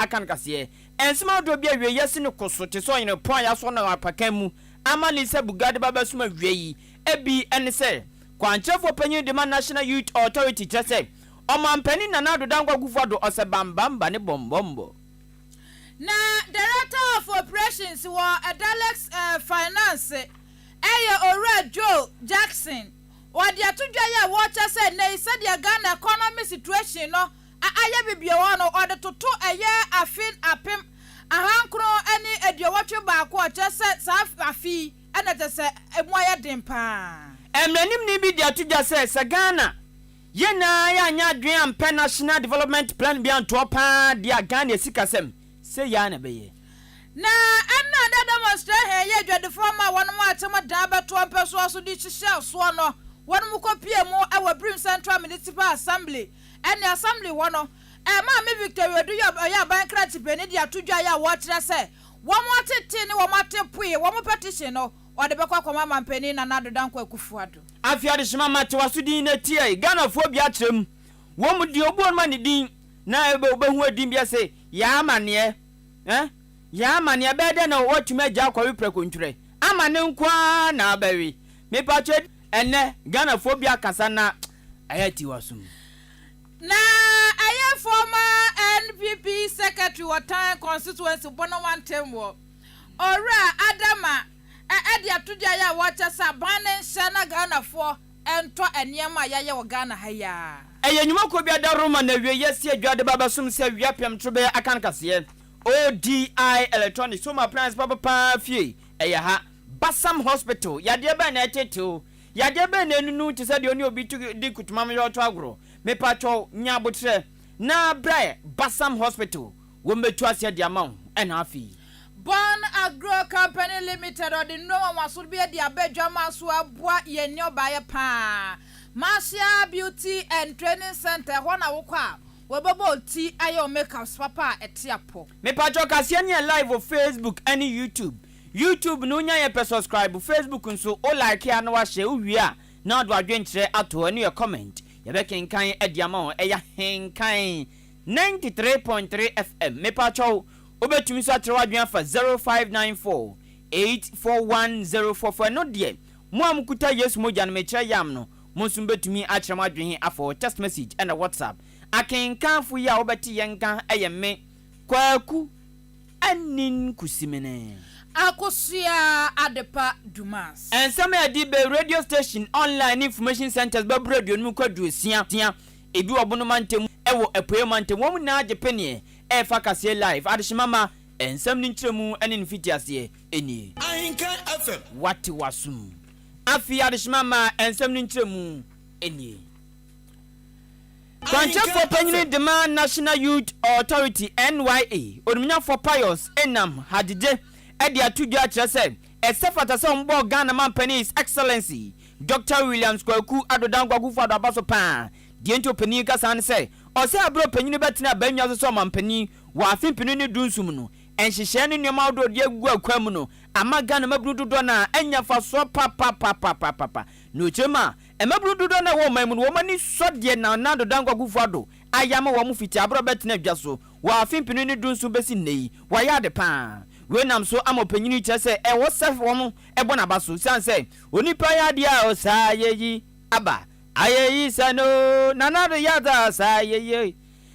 Aka no kaseɛ. Nsɛm ahodoɔ bi awiei asi no ko so te sɛ ɔyenepɔn a yɛasɔ no apakan mu ama Lisa Buga de ba bɛsom awia yi. Ebi ne sɛ, kwankyerɛfoɔ panyin de ma National Youth Authority kyerɛ sɛ Ɔmanpanin Nana Addo Dankwa Akufo-Addo ɔsɛ bambamba ne bɔmbɔmbɔ. Na Director of Operations wɔ Dalex Finance yɛ Owura Joe Jackson. Wɔde ato dwa yi a wɔkyɛ sɛ nnɛ yi sɛdeɛ Ghana economy situation no ayɛ bibie hɔ no ɔde toto ɛyɛ afe 1981 a kyerɛ sɛ saa afe yi na kyerɛ sɛ ɛmu ayɛ den paa. Mmaranimni bi de ato dwa sɛ sɛ Ghana yɛn nyinaa yɛanyɛ adwene ampɛ National Development Plan bi antoɔ paa deɛ a Ghana asikasɛm sei ara na ɛbɛyɛ. Na ɛnna da demonstrahe yɛ adwadifoɔ ma wɔnom akyem dan bɛtoɔ mpɛsoa so de hyehyɛɛ soɔ no, wɔnom kɔpuee mu wɔ Birim Central Municipal Assembly Ɛne Assembly hɔ no, Maame Victoria Oduyob a ɔyɛ aban krakye panin de ato dwa a wɔkyerɛ sɛ wɔn atetee ne wɔn atepoe wɔn petition no, wɔde bɛkɔ akɔma Manpanin Nana Addo Dankwa Akufo-Addo. Afei adehyema mate w'aso din na tie Ghanafoɔ bi akyerɛ mu wɔn mu deɛ obu ma ne din na ebe wobɛhu edin bi ase yaa amaneɛ eh yaa amaneɛ ɛbɛyɛ dɛn na watumi agya akɔwe prɛko ntwerɛ amane nko ara na abɛwe mepakyɛ Ɛnnɛ Ghanafoɔ bi akasa na ayɛ ati wɔ asom. Na ɛyɛ former NPP secretary wɔ Tan constituency Bono mantam wɔ Owura Adama de ato dwa yi a wɔkyɛ sɛ aban no nhyɛ na Ghanafoɔ ntɔ nneɛma a yɛayɛ wɔ Ghana ha yi ara. Ɛyɛ nnwumakuo bi adaworoma na awieeɛ si adwa de ba bɛsom sɛ awia pɛm torobɛɛ aka no kaseɛ. ODI Electronics home appliance papa paa fie ɛyɛ ha. Basam Hospital, yadeɛ bɛn na ɛtete wo? Yadeɛ bɛn na ɛnunu te sɛ deɛ ɔne obi to di kutumam yɛ ɔto agorɔ? Mepakyɛw, nya aboterɛ na bra Basam Hospital, wɔbɛtu aseɛ de ama wo. Ɛna afei. Bon Agro Company Limited ɔde nnuro nwanwaso bi adi aba adwaman so aboa yɛn nnɔbaeɛ paa. Marcia Beauty and Training Centre, ɛhɔ na wokɔ a wɔbɛbɔ wo ti ayɛ wo makeups papa a ɛte apɔ. Mepakyɛw kaseɛ no yɛ live wɔ Facebook ɛne YouTube. YouTube no wonya yɛ pɛ subscribe Facebook nso wo like a na wahyɛ wo wie a na wode wadwenkyerɛ ato hɔ ɛno yɛ comment yɛbɛkenkan de ama wo ɛyɛ ahenkan 93.3 FM mepakyɛw wobɛtumi nso akyerɛ wadwen afa 0594 841044 ɛno deɛ mo a mokuta Yesu mogya no mekyerɛ yam no mo nso mobɛtumi akyerɛ mo adwen afa hɔ text message ɛna WhatsApp akenkanfo yi a wobɛte yɛn nka ɛyɛ me Kwaku Anin Kusimene. Akosua Adepa Dumas. Nsɛm a yɛde bɛ radio station, online ne information centres bɛboro aduonum kɔ aduosia, ebi wɔ Bono mantam wɔ Apueɛ mantam, wɔn nyinaa gye peneɛ ɛrefa kaseɛ live, adehyema ma nsɛm no nkyerɛmu ne ne mfitiaseɛ nie. Ahenkan FM. Wate w'asom. Afei adehyema ma nsɛm no nkyerɛmu nie. Kwankyerɛfoɔ panyin de ma National Youth Authority, NYA, Onimnyafoɔ Pius Enam Hadzidze de ato dwa akyerɛ sɛ ɛsɛ fata sɛ wɔbɔ Ghana manpanin His Excellency Dɔkta Williams Kwaku Addo Dankwa Akufo-Addo aba so paa. Deɛ nti ɔpanin yi ka saa ne sɛ, ɔsɛ aberɛ a ɔpanin bɛtena abannwa so sɛ ɔmanpanin wɔ afe mpenu ne du nson mu no, nhyehyɛɛ ne nneɛma ahodoɔ a ɔde agugu akwan mu no ama Ghana mmabunu dodoɔ no ara anya mfasoɔ papapapapapa. Na ɔkyerɛ mu a, Mmabunu dodoɔ no a ɛwɔ ɔman mu no, wɔn ani sɔ deɛ Nana Addo Dankwa Akufo-Addo ayɛ ama wɔn fiti aberɛ a ɔbɛtenaa dwa so wɔ afe mpenu ne dunson bɛsi nnɛ yi. Wayɛ ade pa ara. Wei nam so ama ɔpanyin yi kyerɛ sɛ ɛwɔ sɛ wɔbɔ n'aba so esiane sɛ onipa yɛ adeɛ a ɔsaa ayɛyi aba. Ayɛyi sɛ no, Nana Addo yɛ adze a ɔsaa ayɛyi.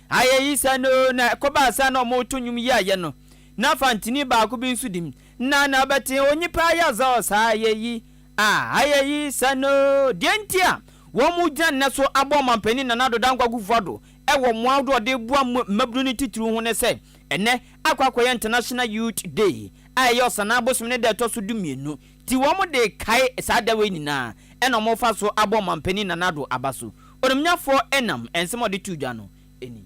Ayɛyi sɛ no, na ɛkɔbaa sɛ na wɔreto nnwom yi ayɛ no, na fantini baako bi nso dim, Nana bɛte onipa yɛ adze a ɔsaa ayɛyi. A Ayɛyi sɛ no deɛ nti a wɔgyina nnɛ so abɔ Ɔmanpanin Nana Addo Dankwa Akufo-Addo wɔ mmoa ahodoɔ a ɔde reboa mmabunu no titiriw ho ne sɛ ɛnnɛ akɔ akɔyɛ International Youth Day a ɛyɛ Ɔsanaa bosome ne da a ɛtɔ so dumienu nti wɔde rekae saa da wei nyinaa ɛna wɔrefa so abɔ Ɔmanpanin Nana Addo aba so. Onimnyafoɔ Enam nsɛm a ɔde too dwa no ni.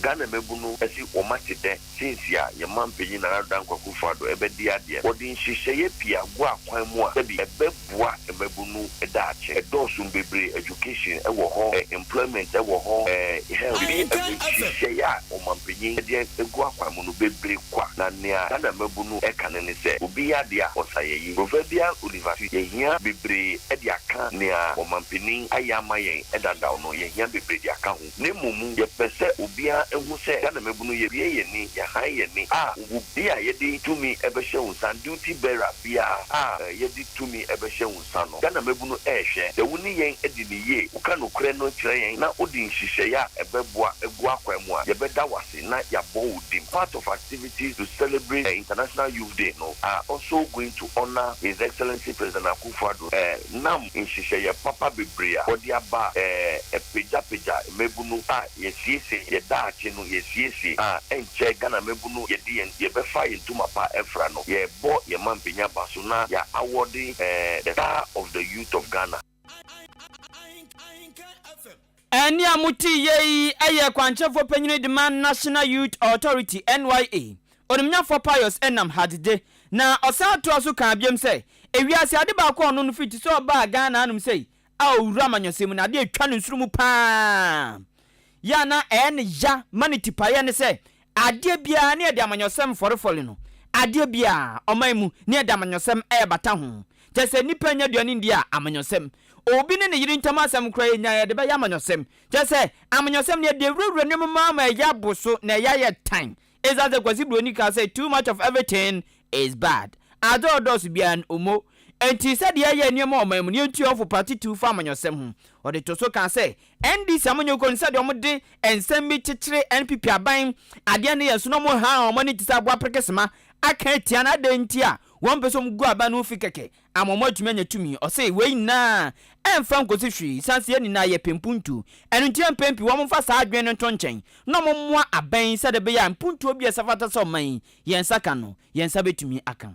Ghana mmabunu se wɔn ate dɛ since a yɛn manpanyin Nana Addo Dankwa Akufo Addo ɛbɛdi adeɛ. Wɔde nhyehyɛeɛ pii agu akwan mu a sɛbi ɛbɛboa mmabunu daakye. Ɛdɔɔso bebree, education wɔ hɔ, employment wɔ hɔ, health, biribi nhyehyɛeɛ a ɔmanpanyin de agu akwan mu no bebree kwa. Na nea Ghana mmabunu ɛka no ne sɛ obi yɛ adeɛ a ɔsa yɛyi. Proverbial Oliver Twist, yɛhia bebree de aka nea ɔmanpanin ayɛ ama yɛn dadaw no, yɛhia bebree de aka ho. Na mmom yɛpɛ sɛ obiara. na hu sɛ Ghana mmabunu yɛbue yɛn ani, yɛhan yɛn ani a obi a yɛde tumi bɛhyɛ wo nsa, duty bearer biara a yɛde tumi bɛhyɛ wo nsa no, Ghana mmabunu rehwɛ sɛ wo ne yɛn adi no yie, woka nokorɛ no kyerɛ yɛn na wode nhyehyɛeɛ a ɛbɛboa gu akwan mu a, yɛbɛda wo ase na yɛabɔ wo din. Part of activities to celebrate International Youth Day no are also going to honour His Excellency President Akufo-Addo nam nhyehyɛeɛ papa bebree a wɔde aba a ɛpagyapagya mmabunu a yɛsiesie yɛ daakye no yɛsiesie a ɛnkyɛ Ghana mmabunu yɛde yɛn yɛbɛfa yɛn ntoma pa afira no yɛrebɔ yɛn mampanyin aba so na yɛ awɔde the star of the youth of Ghana. Ɛnne a motee yei yɛ kwankyerɛfoɔ panyini de ma National Youth Authority, NYA, Onimnyafoɔ Pius Enam Hadide, na ɔsan toa so kaa biom sɛ, Ewiase ade baako a ɔno no firi te sɛ ɔbaa Ghana hanom sei a ɔwura amanyɔsɛm mu no, adeɛ a ɛtwa no nsoro mu pa ara yɛ a na ɛyɛ no ya ma ne tipaeɛ ne sɛ adeɛ biara ne yɛde amanyɔsɛm fɔrefɔre no, adeɛ biara ɔman mu ne yɛde amanyɔsɛm ɛrebata ho. Kyerɛ sɛ nnipa nnya aduane nni a, amanyɔsɛm. Obi ne ne yere ntam asɛm koraa yɛnya a yɛde bɛyɛ amanyɔsɛm. Kyerɛ sɛ amanyɔsɛm no yɛde awurawura nneɛma mu ara ma ɛyɛ abo so na ɛyɛ ayɛ tan. Esiane sɛ Kwasi Broni kaa sɛ too much of everything is bad, adze a ɔdɔɔso biara no, omo. Enti sɛdeɛ yɛyɛ nneɛma wɔ ɔman mu no, yɛntu yɛn ho fo pa titiriw fa amanyɔsɛm ho. Ɔde too so kaa sɛ, NDC amanyɔkuo no sɛdeɛ wɔde nsɛm bi kyekyere NPP aban adeɛ no yɛ nso na wɔhaa wɔn ani te sɛ aboa perekesema aka atia no adɛn nti a wɔmpɛ sɛ wɔgu aban no ho fi kɛkɛ ama wɔatumi anya tumi. Ɔse wei nyinaa ɛmfa nkosi hwee sane sɛ yɛn nyinaa yɛpɛ mpuntuo. Ɛno nti mpɛn pii wɔmfa saa adwene no nto nkyɛn na wɔmmoa aban yi sɛdeɛ ɛbɛyɛ a mpuntuo bi a ɛsɛ fata sɛ ɔman yi yɛn nsa ka no, yɛn nsa bɛtumi aka.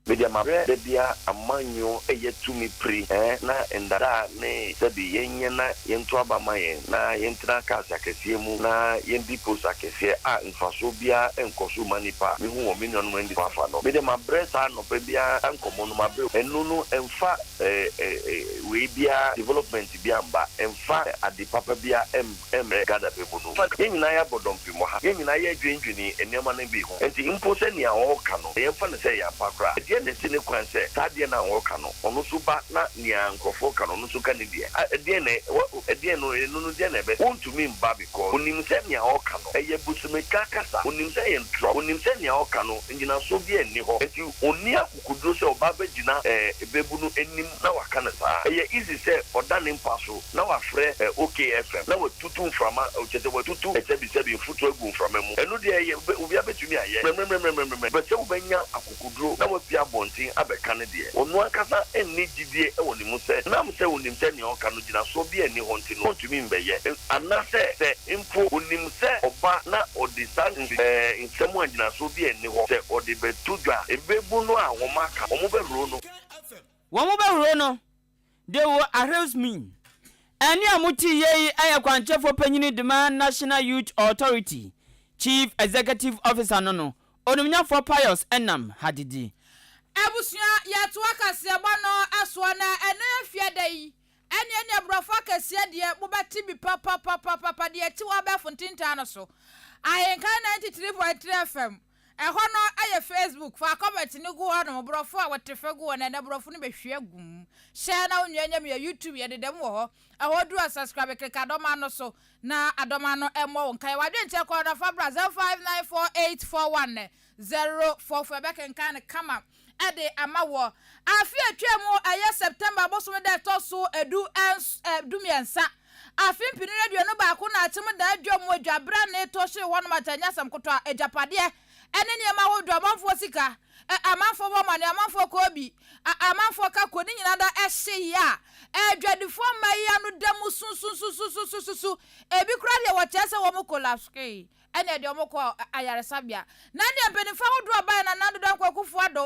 Me deɛ mabrɛ da bia amanyɔ yɛ tumi piri eh na ndadaa ne sɛbi yɛnyɛ na yɛnto aba ma yɛn na yɛntena cars akɛseɛ mu na yɛndi post akɛseɛ a mfasoɔ biara nkɔ so mma nipa a mehu wɔ me nuanom NDC foɔ afa no me deɛ mabrɛ saa anɔpa biara saa nkɔmmɔ no mabrɛ ɛno no ɛmfa eh eh wei biara development biara mba ɛmfa ade papa biara mmrɛ Ghana bɛmu no. Yɛn nyinaa yɛabɔ dɔmpem wɔ ha. Yɛn nyinaa yɛredwendwene nneɛma no bi ho. Enti mpo sɛ nea ɔreka no, yɛmfa no sɛ ɛyɛ ampa koraa a, ɛdeɛn na ɛsi ne kwan sɛ saa adeɛ no a ɔreka no, ɔno nso ba na nea nkurɔfoɔ reka no, ɔno nso ka ne deɛ? A, ɛdeɛn na ɛ, ɛdeɛn no, ɛno no, deɛn na ɛbɛ? Ɔntumi mba because ɔnim sɛ nea ɔreka no, ɛyɛ bosomeka kasa. Ɔnim sɛ ɛyɛ ntorɔ. Ɔnim sɛ nea ɔreka no, nnyinasoɔ biara nni hɔ. Enti ɔnni akokoduro sɛ ɔba abɛgyina ɛɛ, bɛbu no anim na waka no saa. Ɛyɛ easy sɛ ɔda ne mpa so na wafrɛ OK FM na watutu mframa, kyerɛ sɛ watutu sɛbisɛbi mfuturo agu mframa mu. Ɛno deɛ ɛyɛ, obiara bɛtumi ayɛ. Mrɛmrɛmrɛmrɛmrɛ. But sɛ wobɛnya akokoduro na wapue abɔnten abɛka no deɛ, ɔno ankasa nni gyidie wɔ ne mu sɛ, nam sɛ ɔnim sɛ nea ɔreka no gyinasoɔ biara nni hɔ nti no, ɔntumi mbɛyɛ. Anasɛ sɛ mpo ɔnim sɛ ɔba na ɔde saa nsɛm a gyinasoɔ biara nni hɔ sɛ ɔde bɛto dwa a, ɛbɛbu no a wɔaka, wɔbɛhuro no. Wɔbɛhuro no. They will arrest me. Ɛnne a mote yei yɛ kwankyerɛfoɔ panyini de ma National Youth Authority Chief Executive Officer no no, Onimnyafoɔ Pius Enam Hadidi. Abusua, yɛtoa kaseɛbɔ no soɔ na ɛnɛ Fiada yi ɛne ɛne aborɔfo akɛseɛ deɛ mobɛte bi papapapapa deɛ ɛte wɔ abɛɛfo ntentan no so. Ahenkan 93.3 FM Ɛhɔ no yɛ Facebook, fa comment no gu hɔ nom, borɔfo a wɔte fɛ gu hɔ na ɛnɛ borɔfo no bɛhwie agu mu. Share na wo nua nya bi yɛ YouTube yɛdeda mu wɔ hɔ. Ɛhɔ duru a subscribe click adɔm ano so na adɔm ano mmɔ wo nkaeɛ. W'adwenkyerɛ kɔ na fa bra 0594841044 yɛbɛkenkan no kama de ama woɔ. Afe a ɛtwaa mu ɛyɛ September bosome da ɛtɔ so du 13, afe mpenu ne 21 na akyem da adwam mu adwaberɛ ne to hyee hɔnom akyɛ nyɛ asɛm kotoa, agyapadeɛ ne nneɛma ahodoɔ, amanfoɔ sika, amanfoɔ bɔ amane, amanfoɔ kɔɔ bi, amanfoɔ ka kɔ, ne nyinaa da ɛhyeeɛ a adwadifoɔ mma yi ano da mu sususususususu, ebi koraa deɛ wɔkyerɛ sɛ wɔn collapse ɛne ɛde wɔn kɔ ayaresabea. Na deɛ mpanimfoɔ ahodoɔ a baeɛ Nana Addo Dankwa Akufo Addo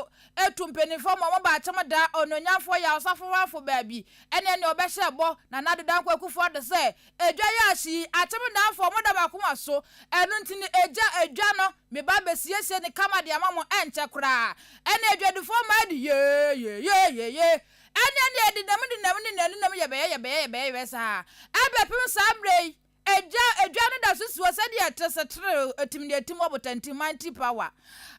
tu mpanimfoɔ ma wɔn ba akyem da onuonyamfoɔ Yaw Osafo-Wafo baabi ɛne ɛne ɔbɛhyɛ bɔ Nana Addo Dankwa Akufo Addo sɛ edwa yɛ ahye yi akyem danfoɔ mo da m'akoma so ɛno nti no egya edwa no me ba bɛsiesie no kama de ama mo ɛnkyɛ koraa ɛne adwadifoɔ mmaa di yee yee yee yee yee ɛne ɛne ɛdenam denam ne nenam yɛbɛyɛ yɛbɛyɛ yɛbɛyɛ yɛbɛyɛ saa ɛbɛpem saa mmerɛ yi. Egya, edwa no da so si hɔ sɛdeɛ ɛte setere, etim deɛ etim wɔ botantim, mighty power.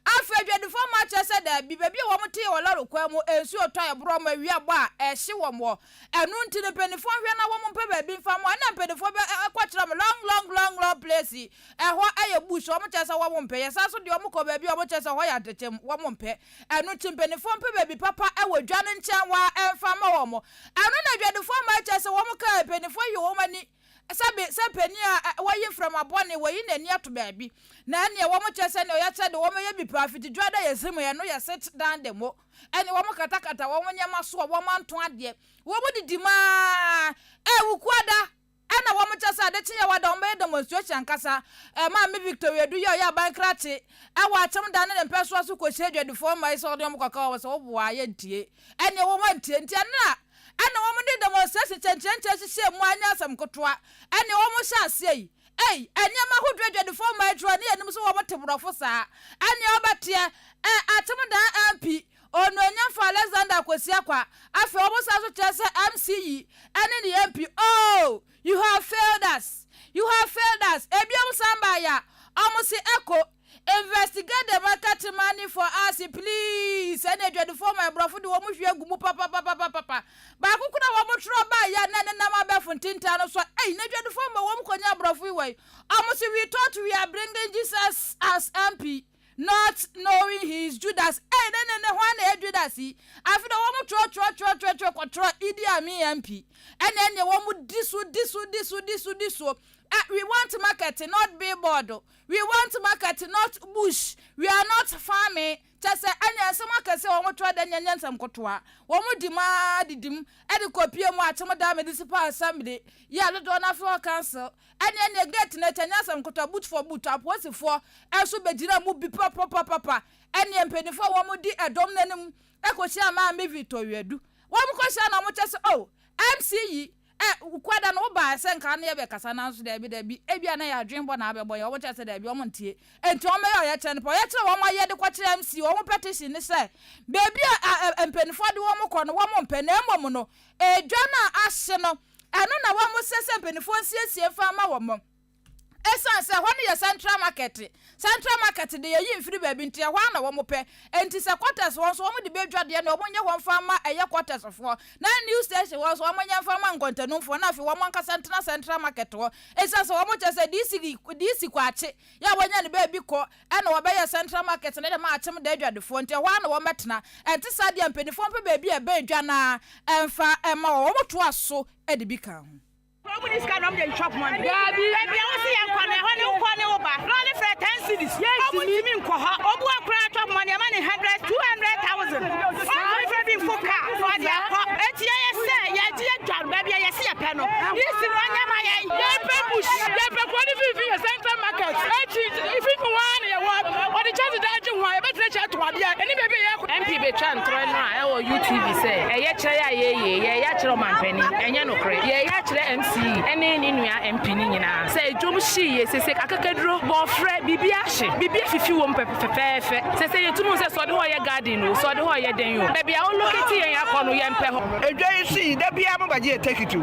Afei adwadifoɔ mma kyerɛ sɛ daabi, baabi a wɔn te yɛ wɔ lɔre kwan mu, nsuo tɔ a ɛborɔ wɔn, awia bɔ a ɛhye wɔn wɔ. Ɛno nti no mpaninfoɔ nhwɛ na wɔn mpɛ baabi mfa mma wɔn. Ɛna mpaninfoɔ bɛ kɔ kyerɛ wɔn long long long long place yi, ɛhɔ yɛ bush, wɔn kyerɛ sɛ wɔn mpɛ. Yɛsan nso deɛ wɔn kɔ baabi a wɔn kyerɛ sɛ ɛhɔ yɛ atɛkyɛ mu, wɔn mpɛ. Ɛno nti mpaninfoɔ mpɛ baabi papa wɔ dwa no nkyɛn hɔ ara mfa mma wɔn. Ɛno na adwadifoɔ mma kyerɛ sɛ wɔn kaa mpaninfoɔ yi wɔn ani Sɛbe sɛ panin a wayi mframa bɔne, wayi n'ani ato baabi, na ɛneɛ wɔn kyerɛ sɛ neɛ ɔyɛ kyerɛ deɛ wɔn yɛ bi paa fiti dwa da yɛsiri mu ɛno yɛ sit down de mo ɛne wɔn katakata wɔn nneɛma soɔ wɔn anto adeɛ wɔn didi maa ɛwukuada ɛna wɔn kyerɛ sɛ ade kye yɛ wada wɔn bɛyɛ demonstration ankasa ɛmaa me Victoria du yɛ ɔyɛ aban krakye ɛwɔ akyem da ne ne mpɛsoa so kɔhyia adwadifoɔ mma yi sɛ ɔde wɔn kɔka wɔn sɛ woboa yɛntie ɛneɛ wɔn antie nti ɛno a Ɛna wɔn de demonstration kyɛnkyerɛnkyerɛ hyehyɛɛ mu a ɛnyɛ asɛm ketewa. Ɛne wɔn hyɛ aseɛ yi. Ei, nneɛma ahodoɔ adwadifoɔ mmaa adwira ne yɛnim sɛ wɔn te borɔfo saa. Ɛneɛ wobɛteɛ, ɛ, Atemdaa MP, Onuonyamfo Alexander Akwasi Akwa. Afei wɔn san nso kyerɛ sɛ MC yi ɛne ne MP. Oh, you have failed us. You have failed us. Ebiom san baeɛ a, wɔn se ɛko. Investigate the market money for us please ɛne adwadifoɔ ma aborɔfo de wɔn hwie agu mu papapapapapa baako kora wɔn twerɛ baa yɛ na nenam abɛɛfo ntintan no so ei na adwadifoɔ ma wɔn kɔnya aborɔfo yi wɔ yi wɔn se we thought we are bringing Jesus as MP not knowing he is Judas ei ne ne ne hwan na ɛyɛ Judas yi afi de wɔn twerɛ twerɛ twerɛ twerɛ twerɛ kɔtwerɛ Idi Amin MP ɛne ɛne wɔn di so di so di so di so di so eh, we want market not billboard. We want market not bush, we are not farming kyɛ sɛ ɛnyɛ nsɛm akɛseɛ a wɔn toa da nyɛ nyɛ nsɛm nkotoa. Wɔn di mu ara didi mu de kɔ pie mu akyem daa municipal assembly yɛ a dodoɔ no afe hɔ council ɛne ɛneɛ gate no akyi ɛnyɛ asɛm nkotoa boot for boot apolisifoɔ nso bɛgyina mu bi papapapapa ɛneɛ mpaninfoɔ a wɔn di ɛdɔm no anim kɔhyia maame Victor Wiadu wɔn kɔhyia na wɔn kyɛ sɛ oh MC yi Ɛ, Kwada no, wobaeɛ sɛ nka ne yɛbɛkasa nanso daabi, daabi, ebia na ɛyɛ adwene bɔ na abɛbɔ yɛn, wɔkyerɛ sɛ daabi, wɔn ntie. Enti wɔbɛyɛ ɔyɛkyerɛ no pɛ. Ɔyɛkyerɛ a wɔayɛ de kɔkyerɛ MC, wɔn petition ne sɛ, baabi a ɛ, mpanimfoɔ de wɔn kɔ no, wɔn mpɛ, na mmom no, edwa no a ahye no, ɛno na wɔsɛ sɛ mpanimfoɔ nsiesie mfa mma wɔn. Esiane sɛ ɛhɔ no yɛ Central Market, Central Market de yɛyi mfiri baabi nti ɛhɔ ara na wɔpɛ. Enti sɛ quarters hɔ nso wɔde bɛdwa deɛ na wɔnyɛ hɔ mfa mma ɛyɛ quarters foɔ, na New Station hɔ nso wɔnyɛ mfa mma Nkɔntanumfoɔ na afei wɔn ankasa ntena Central Market hɔ. Esiane sɛ wɔkyerɛ sɛ DC, DC Kwakye yɛ a wɔanya ne baabi kɔ na wɔbɛyɛ Central Market no de ma Akyem da adwadifoɔ nti ɛhɔ ara na wɔbɛtena. Ɛnte saa deɛ a mpanimfoɔ mpɛ baabi a ɛbɛn dwa no ara mfa mma wɔn. Wɔtoa so de bi ka ho. Kuro mu ni sika na ɔmo de chop money. Daabi. Baabi a wosi yɛn kɔ no ɛhɔ ne wokɔ ne wo ba. Lɔɔre fɛ ten cedis. Ɔmo ntumi nkɔ hɔ. Obu akora chop money ɛma ne hundred 200,000. Ɔntumi fɛ bi nfo car na ɔde akɔ. Eti yɛyɛ sɛ yɛgye yɛ dwa no baabi a yɛsi yɛ pɛ no. Yisi no ɔnyɛ ma yɛn. Yɛn pɛ bush yɛn pɛ kuro ne finfin yɛ central market. Eti finfin hɔ ara na yɛwɔ. Ɔde kyɛnse dan gye ho a yɛbɛtena akyi ato adeɛ. Ɛne baabi a yɛkɔ. MP betwa ntorɔ no a ɛwɔ UTV sɛ ɛyɛ kyerɛ a yɛyɛ yɛyɛ akyerɛ ɔmanpanin ɛnyɛ nokorɛ yɛyɛ akyerɛ MCE ɛne ne nua MP no nyinaa sɛ dwom hyee yɛ sese akakaduro bɔɔfrɛ biribi ahye biribi afifi wom fɛfɛɛfɛ sese yɛtum hu sɛ sɛ ɔde hɔ yɛ garden o sɛ ɔde hɔ yɛ dɛn o baabi a wo locate yɛn akɔ no yɛmpɛ hɔ. Edwa yi si da biara mo bɛgye yɛn tekit o,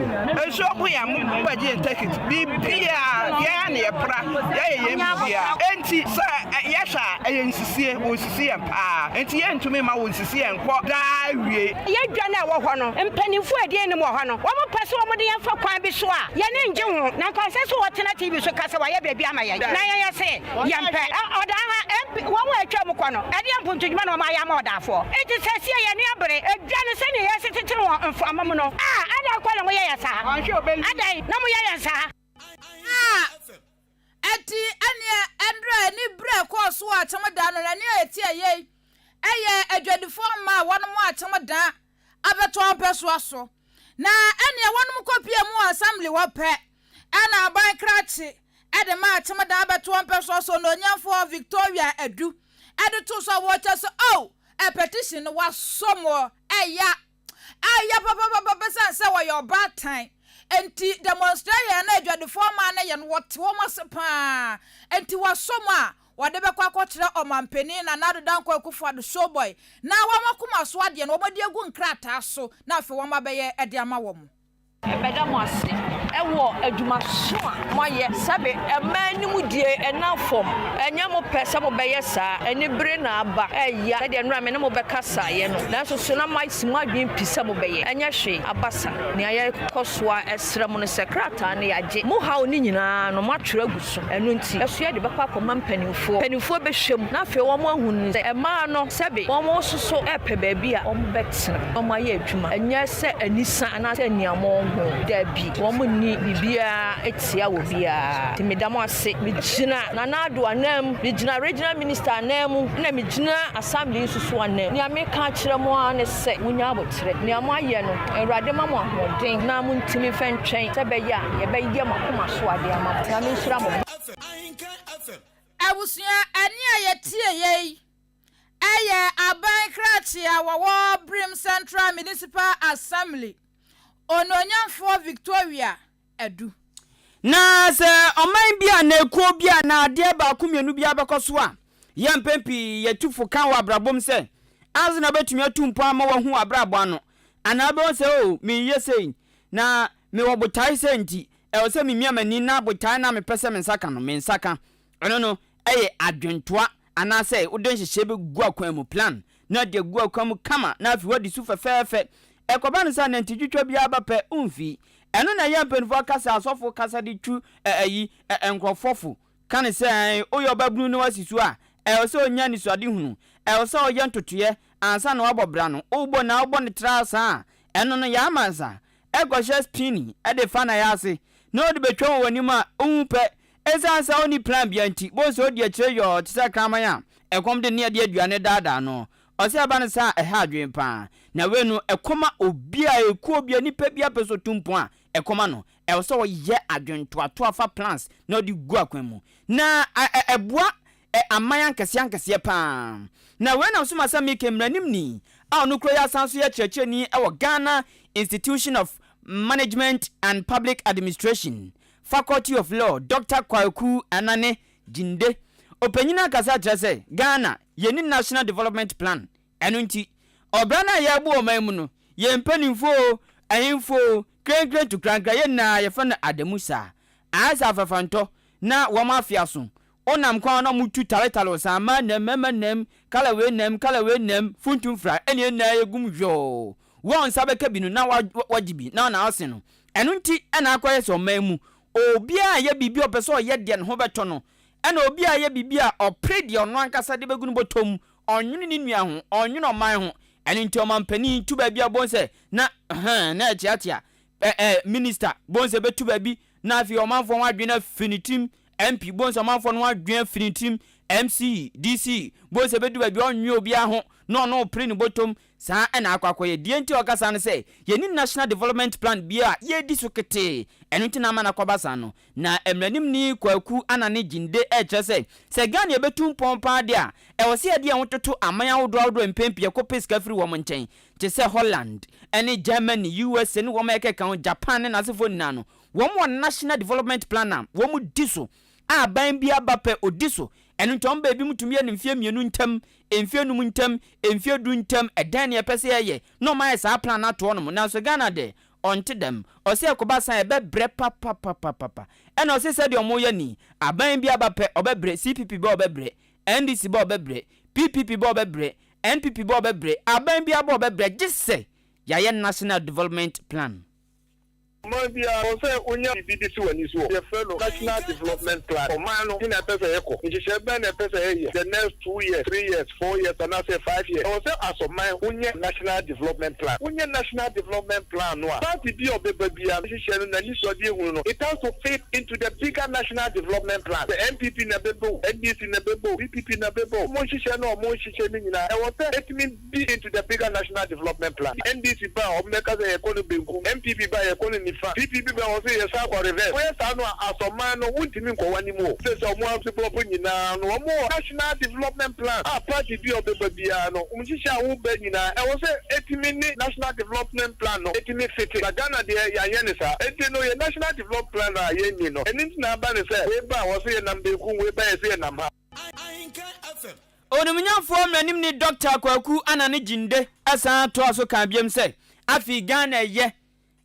nsuo bo yɛn mo bɛgye yɛn tekit, biribiara yɛn ara na yɛpra, yɛayɛ yɛn biribiara. Enti sɛ yɛhwɛ a ɛyɛ nsisie, wɔresisi yɛn paa, enti yɛntumi mma wɔnsisi yɛn nkɔ daa awiei. Yɛn dwa no a ɛwɔ hɔ no, mpanimfoɔ a ɛdi anim wɔ hɔ no, wɔpɛ sɛ wɔde yɛn fa kwan bi so a yɛn ani nnye ho, na anka ɛnsɛ sɛ wɔtena TV so ka sɛ wɔayɛ biribi ama yɛn, na yɛn yɛse yɛmpɛ. Ɔdaa ha, MP, wɔn a atwam kɔ no, ɛdeɛn mpontodwuma na wɔayɛ ama ɔdaafoɔ? Enti seesei yɛn ani abere dwa no sɛdeɛ yɛsi tete no wɔ mframa mu no. A, adɛn kwa na moyɛ yɛn saa? Adɛn na moyɛ yɛn saa? A, Ɛnti ɛneɛ ɛnderɛ ani berɛ ɛkɔɔ so wɔ akyem da no na nea ɛteɛ yei ɛyɛ adwadifoɔ mma a wɔnom akyem da abɛtɔ mpɛsoa so na ɛneɛ wɔnom kɔ pie mu wɔ assembly hɔ pɛ ɛna aban krakye ɛde ma akyem da abɛtoɔ mpɛsoa so na onyamfoɔ Victoria Adu ɛde to so a wɔkyɛ sɛ oh ɛ petition no wasɔ moɔ ɛya Ɛyɛ papapapa esiane sɛ wɔyɛ ɔbaatan nti. Demonstration a adwadifoɔ mmaa no yɛ no, wɔte wɔn ase pa ara. Enti wɔasɔ mu a, wɔde bɛkɔ akɔkyerɛ Ɔmanpanin Nana Addo Dankwa Akufo-Addo, Showboy, na wɔn akoma so adeɛ no, wɔde agu nkrataa so na afei wɔabɛyɛ de ama wɔn. Mɛda mo ase. Wɔ adwumaso a moayɛ. Sɛbe mmaa anim die ɛnam fam. Ɛnyɛ mo pɛ sɛ mobɛyɛ saa. Anibere na aba. Ɛya sɛdeɛ nnora me ne mo bɛkasaeɛ no. Nanso so na moasi mo adwene pi sɛ mobɛyɛ? Ɛnyɛ hwee. Abasa. Nea yɛkɔ so ara srɛ mo ne sɛ, krataa no yɛagye. Mo haw no nyinaa no, moatwerɛ agu so. Ɛno nti, ɛso yɛde bɛkɔ akɔma mpanimfoɔ. Mpanimfoɔ bɛhwɛ mu, na afei wɔahunu sɛ mmaa no, sɛbe wɔn nso so repɛ baabi a wɔbɛtena na wɔayɛ adwuma. Ɛnyɛ sɛ anisa anaasɛ aniammɔnho. Dabi, wɔnni biribiara tia obiara. Nti meda mo ase. Megyina Nana Addo ananmu, megyina Regional Minister ananmu, ɛna megyina Assembly nso so ananmu. Nea meka akyerɛ mo ara ne sɛ, monnya aboterɛ. Nea moayɛ no, Awurade mma mo ahoɔden na montumi mfa ntwɛn sɛ ɛbɛyɛ a yɛbɛyɛ mo akoma so adeɛ ama mo. Nyame nhyira mo. Abusua, ɛnne a yɛtieeɛ yi yɛ aban krakye a wɔwɔ Birim Central Municipal Assembly, Onuonyamfoɔ Victoria Adu. Na sɛ ɔman bi anaa ekuo bi anaa adeɛ baako mmienu biara bɛkɔ so a, yɛ mpɛn pii yɛtu fo ka wɔ abrabɔ mu sɛ, ansa na wobɛtumi atu mpɔn ama woahu w'abrabɔ ano, anaa wobɛhu sɛ, oh, mereyɛ sei, na mewɔ botae sei nti, ɛwɔ sɛ memia m'ani na botae no a mepɛ sɛ me nsa ka no, me nsa ka. Ɛno no yɛ adwentoa anaasɛ wode nhyehyɛe bɛgu akwan mu, plan, na ade agu akwan mu kama na afei woadi so fɛfɛɛfɛ. Ɛkɔba no sɛ anantitwitwa biara ba pɛ, womfi. Ɛno na ɛyɛ a mpanyimfo aka sɛ asɔfo kasa de tu ayi nkurɔfo fo ka no sɛ, Ɛɛ, woyɛ ɔbabunu na woasi so a, ɛwɔ sɛ onya anisoadehunu. Ɛwɔ sɛ ɔyɛ ntotoeɛ ansa na wabɔ bra no. Wobɔ na wobɔ no traa saa a, ɛno no yɛ amansa. Ɛkɔhyɛ spini de fa n'ayase na ɔde betwa wɔ w'anim a, wohu pɛ. Esiane sɛ onni plan biara nti, bohu sɛ odi akyire yɔɔ te sɛ kraman a ɛkɔm de ne ɛde aduane daadaa no. Ɔsɛ ɛba no saa a, ɛha adwene paa. Na wei no, ɛkɔ ma obiara, ekuo biara, nipa biara pɛ sɛ otu mpɔn a, ɛkɔ ma no. Ɛwɔ sɛ ɔyɛ adwentoatoa fa plans na ɔde gu akwan mu. Na ɛboa aman ankɛseɛ ankɛseɛ paa. Na wei nam so ma sɛ Mike mmaranimni a ɔno kura yi asan nso yɛ kyerɛkyerɛni wɔ Ghana Institution of Management and Public Administration, Faculty of Law, Dɔkta Kwaku Anane Gyinde. Ɔpanyin akasa akyerɛ sɛ Ghana yɛnni National Development Plan Ɛno nti, ɔbra no a yɛrebɔ wɔ ɔman mu no, yɛn mpanimfoɔ oo, ahemfo oo, krenkren to krankra, yɛn nyinaa yɛfrɛ no adamu saa. Ayɛ sɛ afɛfɛntɔ na wɔn afe aso. Wonam kwan ho na wɔtu taletale wo saa, mmaa nam, mmarima nam, kala wei nam, kala wei nam, funtum fra, ɛne yɛn nyinaa yɛgum yɔɔ. Wo a wo nsa bɛka bi no na woagye bi na na woase no. Ɛno nti na akɔyɛ sɛ ɔman mu, obiara yɛ biribi a ɔpɛ sɛ ɔyɛ deɛ ne ho bɛtɔ no, ɛna obiara yɛ biribi a ɔpere deɛ ɔno ankasa de bɛgu ne bɔtɔ mu Ɔnnwene ne nua ho, ɔnnwene ɔman ho. Ɛno nti ɔmanpanin tu baabi a bohu sɛ na hɛn na ɛkyeakyea. Ɛ ɛ minister bohu sɛ bɛtu baabi na afei ɔmanfoɔ ho adwene afiri ne tirim. MP bohu sɛ ɔmanfoɔ no ho adwene afiri ne tirim. MC, DC bohu sɛ bɛdu baabi a ɔnnwene obiara ho na ɔno repere ne bɔtɔm. Saa na akɔ akɔyɛ. Deɛ nti a ɔka saa ne sɛ yɛnni National Development Plan biara a yɛredi so ketee. Ɛno nti na ama no akɔba saa no. Na mmaranimni Kwaku Anane Gyinde rekyerɛ sɛ, sɛ Ghana yɛbɛtu mpɔn paa deɛ a, ɛwɔ sɛ yɛde yɛn ho toto aman ahodoɔ ahodoɔ a mpɛn pii yɛkɔpɛ sika firi wɔn nkyɛn, te sɛ Holland ne Germany, USA ne wɔn a ɛkeka ho, Japan ne n'asefoɔ nyinaa no, wɔn wɔ National Development Plan a wɔdi so a aban biara ba pɛ ɔdi so. Ɛno nti wɔn baabi mu tumi yɛ no mfeɛ mmienu ntam, mfeɛ num ntam, mfeɛ du ntam, ɛdɛn na yɛpɛ sɛ yɛyɛ na wɔayɛ saa plan no ato hɔnom. Nanso Ghana deɛ, Ɔnte dɛm. Ɔse ɛkɔba saa a ɛbɛbrɛ papapapapa. Ɛna ɔse sɛdeɛ ɔmo yɛ ni, aban bi aba pɛ ɔbɛbrɛ, CPP ba ɔbɛbrɛ, NDC ba ɔbɛbrɛ, PPP ba ɔbɛbrɛ, NPP ba ɔbɛbrɛ, aban bi aba ɔbɛbrɛ gyesɛ yɛayɛ National Development Plan. Ɔman biara, ɛwɔ sɛ wonya biribi de si w'ani soɔ. Yɛfrɛ no National Development Plan. Ɔman no, he na ɛpɛ sɛ yɛkɔ? Nhyehyɛɛ bɛn na ɛpɛ sɛ yɛyɛ the next 2 years, 3 years, 4 years anaasɛ 5 years? Ɛwɔ sɛ as ɔman, wonyɛ National Development Plan. Wonyɛ National Development Plan no a, party bi a ɔbɛba biara no, nhyehyɛɛ no, n'anisoadeɛ hunu no, it has to fit into the bigger National Development Plan. Sɛ NPP na ɛbɛba o, NDC na ɛbɛba o, PPP na ɛbɛba o, wɔn nhyehyɛɛ no a wɔhyehyɛ no nyinaa, ɛwɔ sɛ ɛtumi be into the bigger National Development Plan. NDC ba a, wɔbɛka sɛ yɛkɔ no benkum, NPP ba a, yɛkɔ no nifa, PPP ba a, wɔse yɛsan kɔ reverse. Woyɛ saa no a, as ɔman no, wontumi nkɔ w'anim o. Sɛ sɛ wɔn adevelop nyinaa no, wɔn wɔ National Development Plan a party bi a ɔbɛba biara no, wɔn nhyehyɛ a woba nyinaa, ɛwɔ sɛ ɛtumi ne National Development Plan no ɛtumi fiti. Na Ghana deɛ, yɛanyɛ no saa. Enti no, yɛn National Development Plan a yɛnni no, ɛno nti na aba no sɛ, wei ba a, wɔse yɛnam benkum, wei ba a, yɛse yɛnam ha. Onimnyamfoɔ mmaranimni Dɔkta Kwaku Anane Gyinde san toaa so kaa biom sɛ, Afei Ghana ɛyɛ.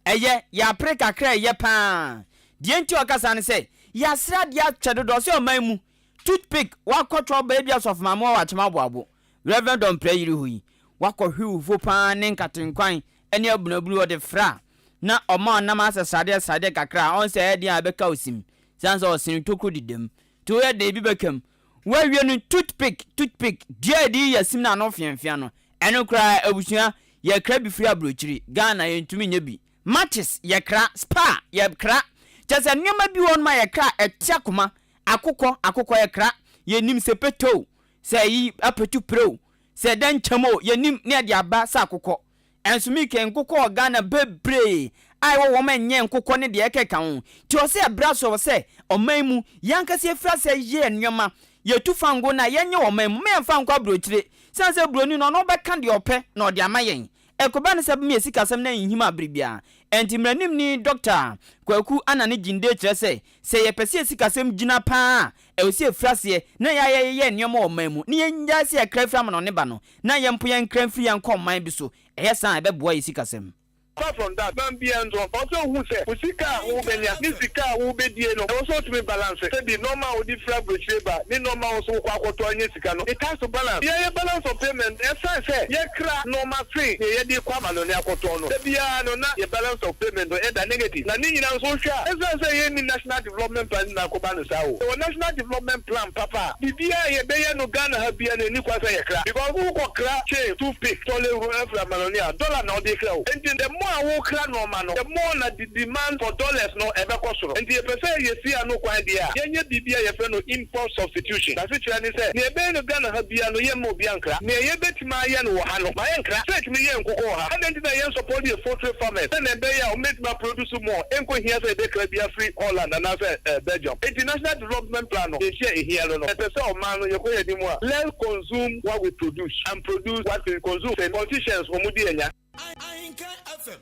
Ɛyɛ, yɛapere kakra a ɛyɛ pa ara. Deɛ nti a ɔka saa ne sɛ, yɛasrɛ adeɛ akyɛ dodo, ɔsɛ ɔman mu toothpick, woakɔtɔ baabi a Sɔfo Maame wɔ Akyem Aboabo, Rev. Dɔmprɛ yere hɔ yi, woakɔhwe wufuo pa ara ne nkatenkwan ne abunabunu ɔde fra na ɔma ɔnam asɛ sradeɛ sradeɛ kakra a, ɔn sɛ ɛyɛ den a ɛbɛka wo sim, sane sɛ ɔsene tokuro deda mu, nti woyɛ den ebi bɛka mu. Woawie no toothpick, toothpick, dua a yɛde yiyi asim no ano feafea no, ɛno koraa abusua, yɛkra bi firi aburokyiri, Ghana yɛntumi nyɛ bi. Matches, yɛkra, spa, yɛkra, kyerɛ sɛ nneɛma bi wɔ hɔnom a yɛkra a ɛte akoma, akokɔ, akokɔ yɛkra, yɛnnim sɛ pete o, sɛ ayi apetu pire o, sɛ dɛnkyɛm o, yɛnnim na yɛde aba sɛ akokɔ. Ɛnso mi kɛ nkokɔ wɔ Ghana bebree a ɛwɔ wɔn ɛnyɛ nkokɔ ne deɛ ɛkeka ho. Nti ɔsɛ ɛbrɛ aso wɔ sɛ ɔman mu yɛn ankasa yɛfiri aseɛ yɛ nnoɔma, yɛtu fango no a yɛnyɛ wɔ ɔman mu, mma yɛmfa nkɔ aburokyire. Sane sɛ buroni no ɔno ɔbɛka deɛ ɔpɛ na ɔde ama yɛn. Ɛkɔba no sɛ bɛma yɛn sikasɛm no anhinhim abere biara. Ɛnti mmaranimni Dɔkta Kwaku Anane Gyinde kyerɛ sɛ, sɛ yɛpɛ sɛ yɛn sikasɛm gyina pa ara a, ɛwɔ sɛ yɛfiri aseɛ na yɛayɛ yɛyɛ nnoɔma wɔ ɔman mu na yɛnnyae sɛ yɛkra firi amanɔne ba no na yɛn mpo yɛnkra mfiri yɛn nkɔ ɔman bi so. Ɛyɛ saa a, ɛbɛboa yɛn sikasɛm. Apart from that, man biara nso, ɔwɔ sɛ ohu sɛ wo sika a wobɛnya ne sika a wobɛdie no, ɛwɔ sɛ wotumi balance. Sɛbi nnoɔma a wode firi aburokyire ba ne nnoɔma a wo nso wokɔ akɔtɔ anya sika no, it has to balance. Yɛyɛ balance of payment, ɛsiane sɛ yɛkra nnoɔma sen deɛ yɛde kɔ amanɔne akɔtɔn no, da biara no na yɛ balance of payment no ɛda negative. Na ne nyinaa nso wohwɛ a, ɛsiane sɛ yɛnni national development plan nti na akɔba no saa o. Yɛwɔ national development plan papa a, biribiara a yɛbɛyɛ no Ghana ha biara no ɛnni kwan sɛ yɛkra. Because wokɔ kra chain, toothpick, toilet roll afiri amanɔne a, dollar na wode kra o. Nti the more a wokra nnoɔma no, the more na the demand for dollars no ɛbɛkɔ soro. Nti yɛpɛ sɛ yɛsi ano kwan deɛ a, yɛnyɛ biribi a yɛfrɛ no import substitution. N'asekyerɛ ne sɛ, nea yɛbɛyɛ no Ghana ha biara no yɛmma obiara nkra. Nea yɛbɛtumi ayɛ no wɔ ha no, ma yɛnkra. Sɛ yɛtumi yɛ nkokɔ wɔ ha, adɛn nti na yɛn support yɛ poultry farmers sɛnea ɛbɛyɛ a wɔbɛtumi a produce more, ɛnkɔ hia sɛ yɛbɛkra bi afiri Holland anaasɛ Belgium. Nti National Development Plan no, deɛ nti a ɛhia no no, yɛpɛ sɛ ɔman no yɛkɔ yɛn anim a, let's consume what we produce and produce what we consume. Sɛ politicians wɔn di anya.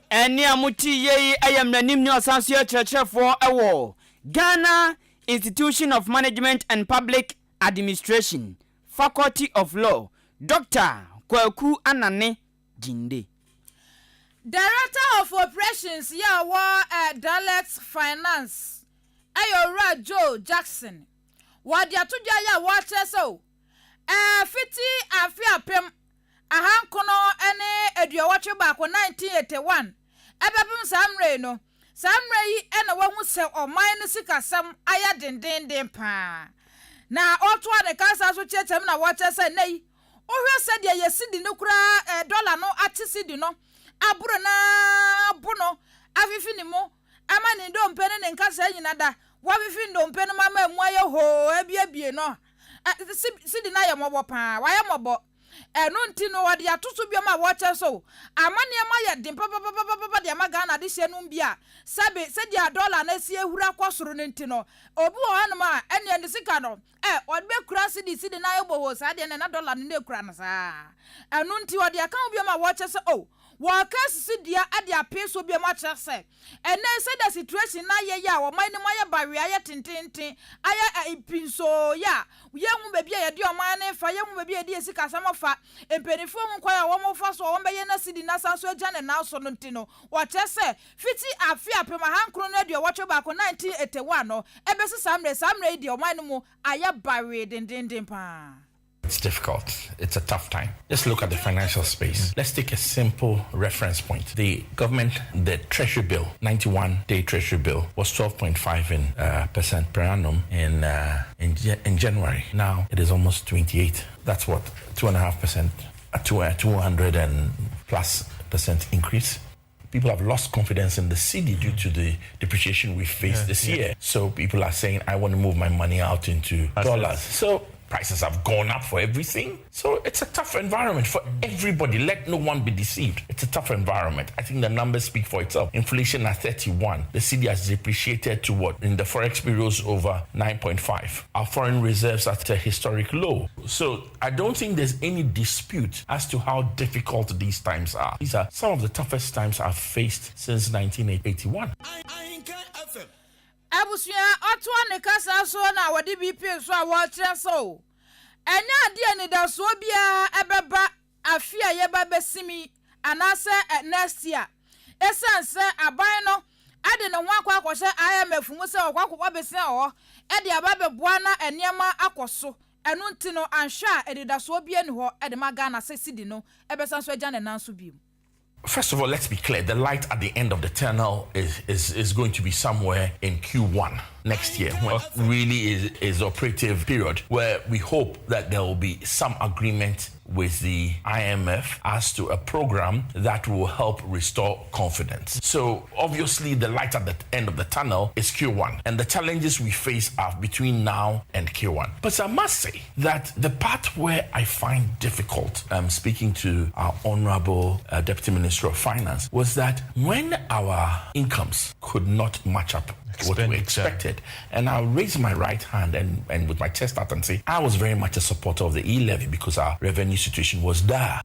Ɛnne a mote yei yɛ mmaranimni ɔsan so yɛ kyerɛkyerɛfoɔ wɔ Ghana Institution of Management and Public Administration, Faculty of Law, Dɔkta Kwaku Anane Gyinde. Director of Operations yi a ɔwɔ Dalex Finance yɛ Owura Joe Jackson. Wɔde ato dwa yi a wɔrekyerɛ sɛ o, fiti afe 1981, 1981, ɛbɛpem saa mmerɛ yi no, saa mmerɛ yi na wɔahu sɛ ɔman no sikasɛm ayɛ dendeenden paa. Na ɔtoa ne kasa so kyerɛkyerɛ mu na wɔkyerɛ sɛ nnɛ yi, wohwɛ sɛdeɛ yɛ sidi no koraa eh, dɔla no ate sidi no aboro no ara bo no afifi ne mu ama ne ndompe ne ne nkasɛɛ nyina da wɔafifi ndompe no mu ama emu ayɛ hoo abiebie no eh, sidi no ayɛ mmɔbɔ paa, wayɛ mmɔbɔ. Ɛno nti no wɔde ato so biom a wɔkyɛ nso ama nneɛma ayɛ den papapapapapa de ama Ghana adehyeɛ nom bi a sɛbe sɛdeɛ dɔla no asi ahuri akɔ soro no nti no obi wɔ hɔnom a ɛneɛ ne sika no ɛ ɔde bɛkura sidi sidi no ayɛ bohoo saa deɛ no na dɔla no na ɛkura no saa ɛno nti wɔde aka ho biom a wɔkyɛ sɛ oh wɔka asisi dua de apee so biom akyerɛ sɛ Ɛnnɛ yi, sɛdeɛ situation no ayɛ yi a ɔman no mu ayɛ bawee, ayɛ tententen, ayɛ pinsoo yi a, yɛnhu baabi a yɛde ɔman no refa, yɛnhu baabi a yɛde yɛn sikasɛm fa, mpanimfoɔ nhu kwan a wɔfa so a wɔbɛyɛ na cedi no asan so agyina ne nan so no nti no, wɔkyerɛ sɛ fiti afe 1981, 1981, no ɛbɛsi saa mmerɛ yi, saa mmerɛ yi deɛ ɔman no mu ayɛ bawee dendenden pa ara. It's difficult. It's a tough time. Let's look at the financial space. Let's take a simple reference point. The government, the treasury bill, 91 day treasury bill, was 12.5 in, uh, percent per annum in, uh, in, in January. Now it is almost 28. That's what, 2.5%, a uh, 200 and plus percent increase people have lost confidence in the cedi due to the depreciation we faced yeah, this yeah. year. So people are saying, I want to move my money out into dollars. So prices have gone up for everything. So it's a tough environment for everybody. Let no one be deceived. It's a tough environment. I think the numbers speak for itself. Inflation at 31. The cedi has depreciated to what? In the forex bureaus over 9.5. Our foreign reserves at a historic low. So I don't think there's any dispute as to how difficult these times are. These are some of the toughest times I've faced since 1981. Abusua ɔtoa ne kasa so na wɔde bi pee so a wɔrekyerɛ sɛ o, ɛnyɛ adeɛ a anidasoɔ biara ɛbɛba afe a yɛba bɛsim yi anaasɛ next year. Esiane sɛ aban no de ne ho akɔ akɔhyɛ IMF mu sɛ ɔkɔ akɔbɔ bosea wɔ hɔ de aba abɛboa na nneɛma akɔ so, ɛno nti no anhwɛ a anidasoɔ biara nni hɔ de ma Ghana sɛ cedi no bɛsan so agya ne nan so bio. First of all, let's be clear the light at the end of the tunnel is, is, is going to be somewhere in Q1 next year, when really is, is operative period, where we hope that there will be some agreement with the IMF as to a program that will help restore confidence. So obviously the light at the end of the tunnel is Q1 and the challenges we face are between now and Q1. But I must say that the part where I find difficult um, speaking to our honorable uh, Deputy Minister of Finance was that when our incomes could not match up what we expected. And I'll raise my right hand and, and with my chest out and say, I was very much a supporter of the e levy because our revenue situation was there.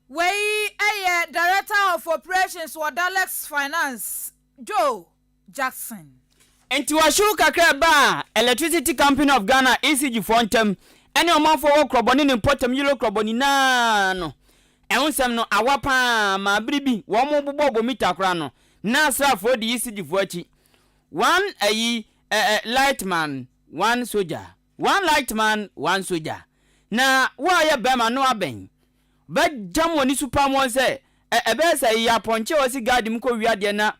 Wei yɛ Director of Operations wɔ Dalex Finance, Joe Jackson. Enti ɔhyew kakra a ɛbaa Electricity Company of Ghana, ECG, foɔ ntam ne ɔmanfoɔ wɔ Krɔbɔ ne ne mpɔtam Yilo Krɔbɔ nyinaa no, ɛho nsɛm no awa pa ara maa bere bi wɔbobɔɔ mita koraa no, na asraafoɔ di ECG foɔ akyi. One ayi ɛ ɛ light man, one soldier. One light man, one soldier. Na wo a woyɛ barima no abɛn. Bɛgyam wɔn ani so pam wɔn sɛ, ɛ ɛbɛyɛ sɛ ɛyɛ apɔnkye a wasi garden mu kɔwia adeɛ na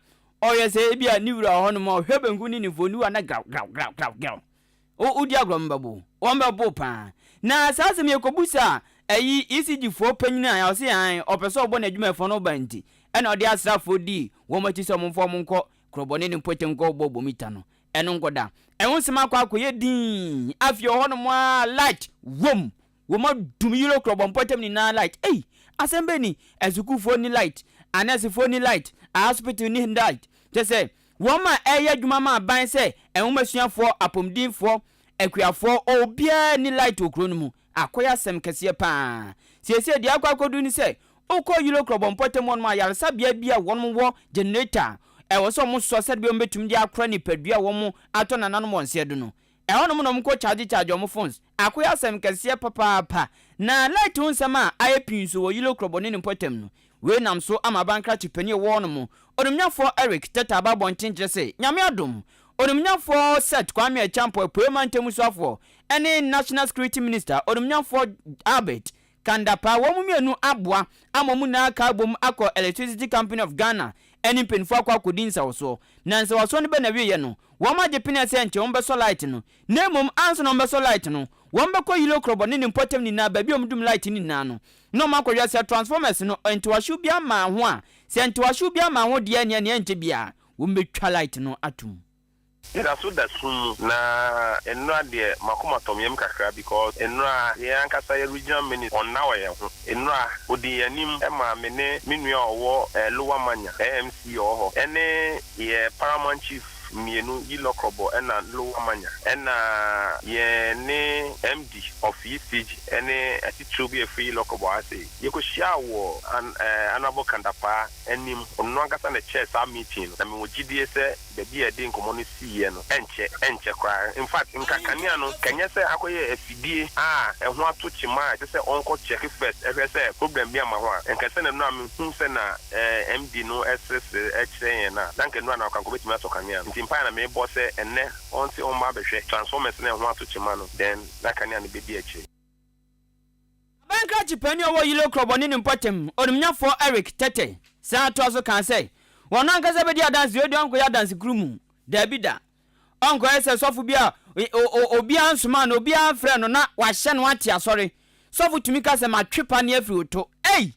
ɔyɛ sɛ ebia ne wura wɔ hɔnom a ɔhwɛ benkum ne nifa oniwa na graw graw graw graw graw. Wo wodi agorɔ wɔn bɛbo wo. Wɔn bɛbo wo paa. Na saa asɛm yi yɛkɔbusaa ɛyi ECG foɔ panyin a ɔse ae ɔpɛ sɛ ɔbɔ n'adwumayɛfoɔ no ban nti ɛna ɔde asraafoɔ dii wɔn akyi sɛ wɔmfa wɔn nkɔ Kurobɔne ne mpɔtam nkɔbɔ bomita no. Ɛno nkɔda. Ɛho nsɛm akɔ akɔyɛ dinn. Afei ɔhɔnom ara light wom. Wɔn adum yellow krɔbɔ mpɔtam nyinaa light. Ei! Asɛm bɛn ni? Asukuufoɔ nni light, anɛɛsefoɔ nni light, ahasopital nni light. Kyerɛ sɛ, wɔn a ɛreyɛ adwuma ma aban sɛ nwomasuafoɔ, apɔmudenfoɔ, akuafoɔ, obiara nni light wɔ kuro no mu. Akɔyɛ asɛm kɛseɛ pa ara. Seesei deɛ akɔ akɔduru ne sɛ, wokɔ Yilo Krɔbɔ mpɔtam hɔnom a, ayaresabea bi a wɔn wɔ generator a ɛwɔ sɛ wɔsɔ sɛdeɛ ɛbɛyɛ wɔbɛtumi de akora nipadua a wɔn atɔ nananom wɔn nseɛ do no, Ɛhɔnom na wɔkɔ charge charge wɔn phones. Akoyɛ asɛm kɛseɛ papaapa. Na light ho nsɛm a ayɛ pii nso wɔ Yilo Krɔbɔ ne ne mpɔtam no. Wei nam so ama abankrakye panin a ɛwɔ hɔnom, Onimnyafoɔ Eric Tetteh aba abɔnten kyerɛ sɛ Nyame adom, Onimnyafoɔ Seth Kwame Acheampong Apueɛ Mantam Soafoɔ ne National Security Minister Onimnyafoɔ Albert Kandapa, wɔn mmienu aboa ama wɔn nyinaa aka abom akɔ Electricity Company of Ghana ne mpanyinfoɔ akɔ akɔdi nsawɔsoɔ. Na nsawɔsoɔ no bɛ n'awieɛ no, wɔn agye peneɛ sɛ nkyɛ wɔn bɛsɔ light no. Na mmom ansa na wɔn bɛsɔ light no, wɔn bɛkɔ Yilo Krɔbɔ ne ne mpɔtam nyinaa baabi a wɔn dum light no nyinaa no, na wɔn akɔhwɛ sɛ transformers no ntewahyew biara mmaa ho a. Sɛ ntewahyew biara mmaa ho deɛ ɛneɛ nea ɛnkyɛ biara wɔn bɛtwa light no atom. Meda so da sum mu. Na nnora deɛ makoma tɔ me yam kakra because nnora yɛn ankasa yɛ regional minister ɔnna wɔ yɛn ho. Nnora ɔdii yɛn anim maa me ne me nua a ɔwɔ Lower Manya, AMC ɔwɔ hɔ, ɛne yɛ paramount chief mmienu yi Lɔkrɔbɔ ɛna Lower Manya ɛna yɛn ne MD of ECG ɛne atitiriw bi a ɛfiri Lɔkrɔbɔ ha sei. Yɛkɔhyiaa wɔ Honourable Kandapaa anim, ɔno ankasa na ɛkyɛɛ saa meeting no na mewɔ gyidie sɛ Baabi a yɛde nkɔmmɔ no siiɛ no, ɛnkyɛ, ɛnkyɛ koraa. In fact, nka kanea no, nka ɛnyɛ sɛ akɔyɛ afidie a ɛho ato kyema a ɛsɛ sɛ ɔnkɔ check first hwɛ sɛ problem bi amma ho a, nka sɛ na nnora mehu sɛ na MD no resresre kyerɛ yɛn no a, na nka nnora no anka ɔbɛtumi asɔ kanea no. Nti mpaeɛ na mebɔ sɛ ɛnnɛ ɔnse ɔmma abɛhwɛ transformers no a ɛho ato kyema no, then na kanea no bɛdi akyire. Abankrakye panin a ɔwɔ Yilo Krɔbɔ ne ne mpɔtam, Onimnyafoɔ Eric Tetteh, san toa so kaa sɛ, Wɔn ankasa bɛdi adanse, wei deɛ ɔnkɔyɛ adansekurumu mu, daabi da. Ɔnkɔyɛ sɛ sɔfo bi a obiara nsomaa no, obiara mfrɛɛ no na wahyɛ no ate asɔre. Sɔfo tumi ka sɛ, Matwe paneɛ afiri wo to. Ei!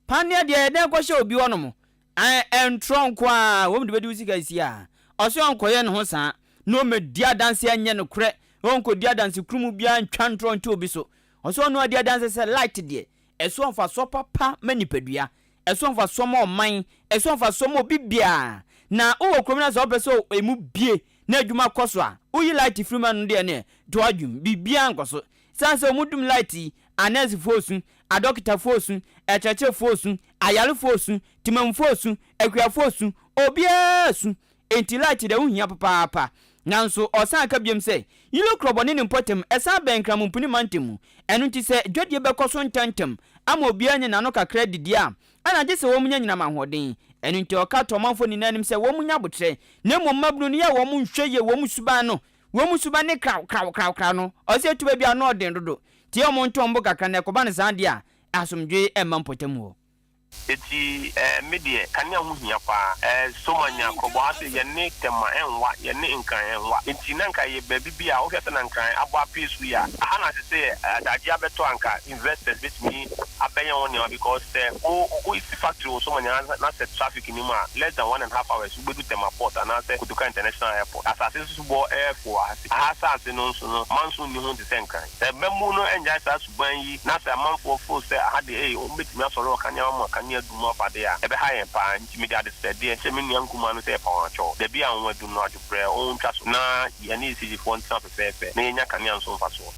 Paneɛ deɛ ɛyɛ dɛn kɔhyɛ obi hɔnom? Ɛɛ, ɛntorɔ nko ara, wɔn de bɛdi wo sika asi a. Ɔse ɔnkɔyɛ ne ho saa, na ɔmmɛdi adanse ɛnyɛ nokorɛ, ɔnkɔdi adansekurumu biara ntwa ntorɔ nto obi so. Ɔsɛ ɔno adi adanse sɛ light deɛ, ɛso mfasoɔ papa ma nipadua, ɛso mfasoɔ ma ɔman, ɛso mfasoɔ ma obi biara. Na wowɔ kurom na sɛ wopɛ sɛ ɛmu bue na adwuma kɔ so a, woyi light firi mu a ɛno deɛ ɛneɛ to adwum, biribiara nkɔ so. Ɛsiane sɛ wɔdum light yi, anɛɛsefoɔ resu, adɔkotafoɔ resu, akyerɛkyerɛfoɔ resu, ayarefoɔ resu, temamufoɔ resu, akuafoɔ resu, obiara resu. Enti light deɛ ho hia papaapa. Nanso ɔsan ka biom sɛ, Yilo Krɔbɔ ne ne mpɔtam san bɛn Nkramompuni mantam mu. Ɛno nti sɛ dwadie bɛkɔ so ntɛmntɛm ama obiara anya n'ano kakra adidi a, ɛna gye sɛ wɔn nya nyinam ahoɔden. Ɛno nti ɔka to ɔmanfoɔ nyinaa anim sɛ wɔn nya aboterɛ, na mmom mmabunu no yɛ wɔn nhwɛ yie wɔn suban no, wɔn suban ne kraw kraw kraw kraw no, ɔsɛ ɛtu baabi a ano ɔden dodo, nti yɛ wɔn nto wɔn bo kakra na ɛkɔba no saa deɛ a, asomdwoe mma mpɔtam hɔ. Eti eh, me deɛ, kanea ho hia paa eh, Soma nya krɔbɔ ha se yɛne Tema ɛnwa, yɛne Nkran ɛnwa. Enti na nka yɛ baabi bi a wohwɛ sɛ na Nkran abɔ apee so yi a, aha na sese adagye abɛtɔ a nka investors bɛtumi abɛyɛ wɔn nneɛma because sɛ wo wo si factory wɔ Soma nya na sɛ traffic nni mu a, less than one and half hours wobɛdu Tema port anaasɛ Kotoka International Airport. Asase nso so bɔ ɛyɛ fo wɔ ha se. Aha asase no nso no, manso nni ho te sɛ Nkran. Sɛ mmamu no angyae saa suban yi na sɛ amanfoɔ feel sɛ aha deɛ ei wɔn bɛtumi asɔre wɔ kanea mu a kanea dum afa deɛ a, ɛbɛha yɛn paa. Nti mede adesrɛdeɛ hyɛ me nua nkumaa no sɛ yɛpa wɔn akyɛw. Dabi a wɔn adum no adwobrɛ wɔntwa so na yɛne ECG foɔ ntena fɛfɛɛfɛ na yɛnya kanea nso mfasoɔ.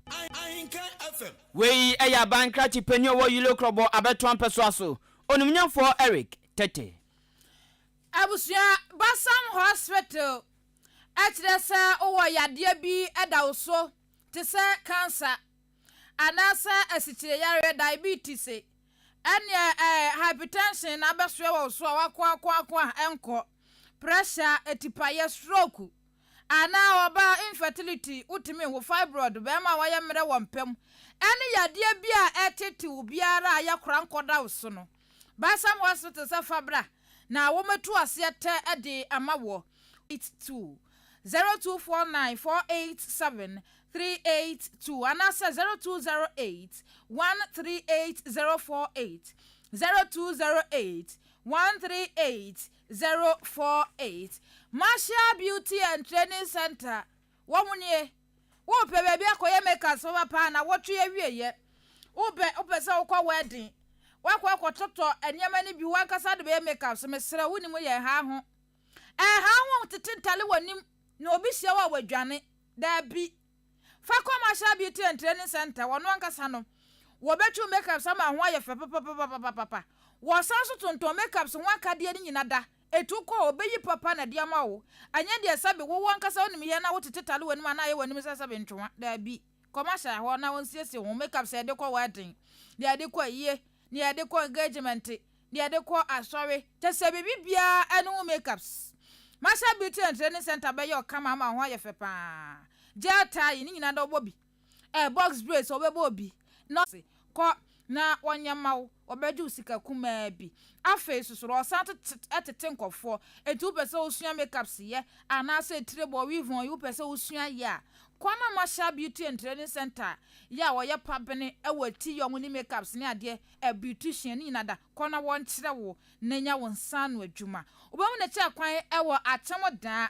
Wei yɛ aban krakye panin a ɔwɔ Yilo Krɔbɔ abɛtoa mpɛsoa so, Onimnyamfoɔ Eric Tetteh. Abusua Basam Hospital kyerɛ sɛ wowɔ yadeɛ bi da wo so te sɛ kansa anaasɛ asikyireyareɛ, diabetes, ɛnneɛ ɛɛ hypertension na abɛsoɛ wɔ wo so a wakoakoako a ɛnkɔ, pressure, atipaeɛ, stroke, anaa ɔbaa infertility, wotumi nwo, fibroid, bɛrima a wayɛ mmerɛ wɔ mpa mu, ɛne yadeɛ bi a ɛtete wo biara a yɛkora nkɔda wo so no, Balsam Hospital sɛ fa bra na wɔmmɛtu aseɛ tɛ de ama woɔ. 82 0249 487 382 anaasɛ 0208 138 048 0208 138 048 Martial Beauty and Training Center wɔn nie wopɛ baabi akɔyɛ makeup papa paa na wɔtwe awieɛ wopɛ wopɛ sɛ wokɔ wedding wakɔ akɔtotɔ nneɛma no bi wankasa de bɛyɛ makeup so mesrɛ wonim yɛ ha ho Ɛnha wo tete ntale w'anim na obi hyia wo a wadwane. Daabi. Fa kɔ Marshall Beauty and Training Center, wɔno ankasa no, wɔbɛtwi wo makeups ama ho ayɛ fɛ papapapapapa. Wɔsan nso tontɔn makeups ho akadeɛ no nyina da. Ɛtu kɔ a, wɔbɛyi papa na de ama wo. Ɛnyɛ deɛ sɛbe wo ankasa wonim yɛ na wotete tale w'anim anaa ayɛ w'anim sɛ sɛbe ntwewa. Daabi. Kɔ Marshall hɔ na wɔnsiesie wo ho makeups a yɛde kɔ wedding, deɛ yɛde kɔ ayie, deɛ yɛde kɔ engagement, deɛ yɛde kɔ asɔre, kyɛ sɛ biribi biara ɛne wo makeups. Marshall Beauty and Training Center bɛyɛ ɔkama ama wo ho ayɛ fɛ paa. Gel tie ne nyinaa dɛ wɔbɔ bi. Ɛɛ box braids wɔbɛbɔ bi. Na kɔ na wɔnyɛ mma wo, wɔbɛgye wo sika kumaa bi. Afei nso so no, wɔsan tete tete nkurɔfoɔ. Enti wopɛ sɛ wosua makeups yɛ anaasɛ tire bɔ, weave on yi wopɛ sɛ wosua yɛ a, kɔ na Marshall Beauty and Training Center yɛ a wɔyɛ pabene wɔ ti yɔ ho ne makeups ne adeɛ A beautician ne nyina da kɔ na wɔnkyerɛ wo na nya wo nsa ano adwuma. Wobɛhu ne kyɛ kwan wɔ Akyem Daa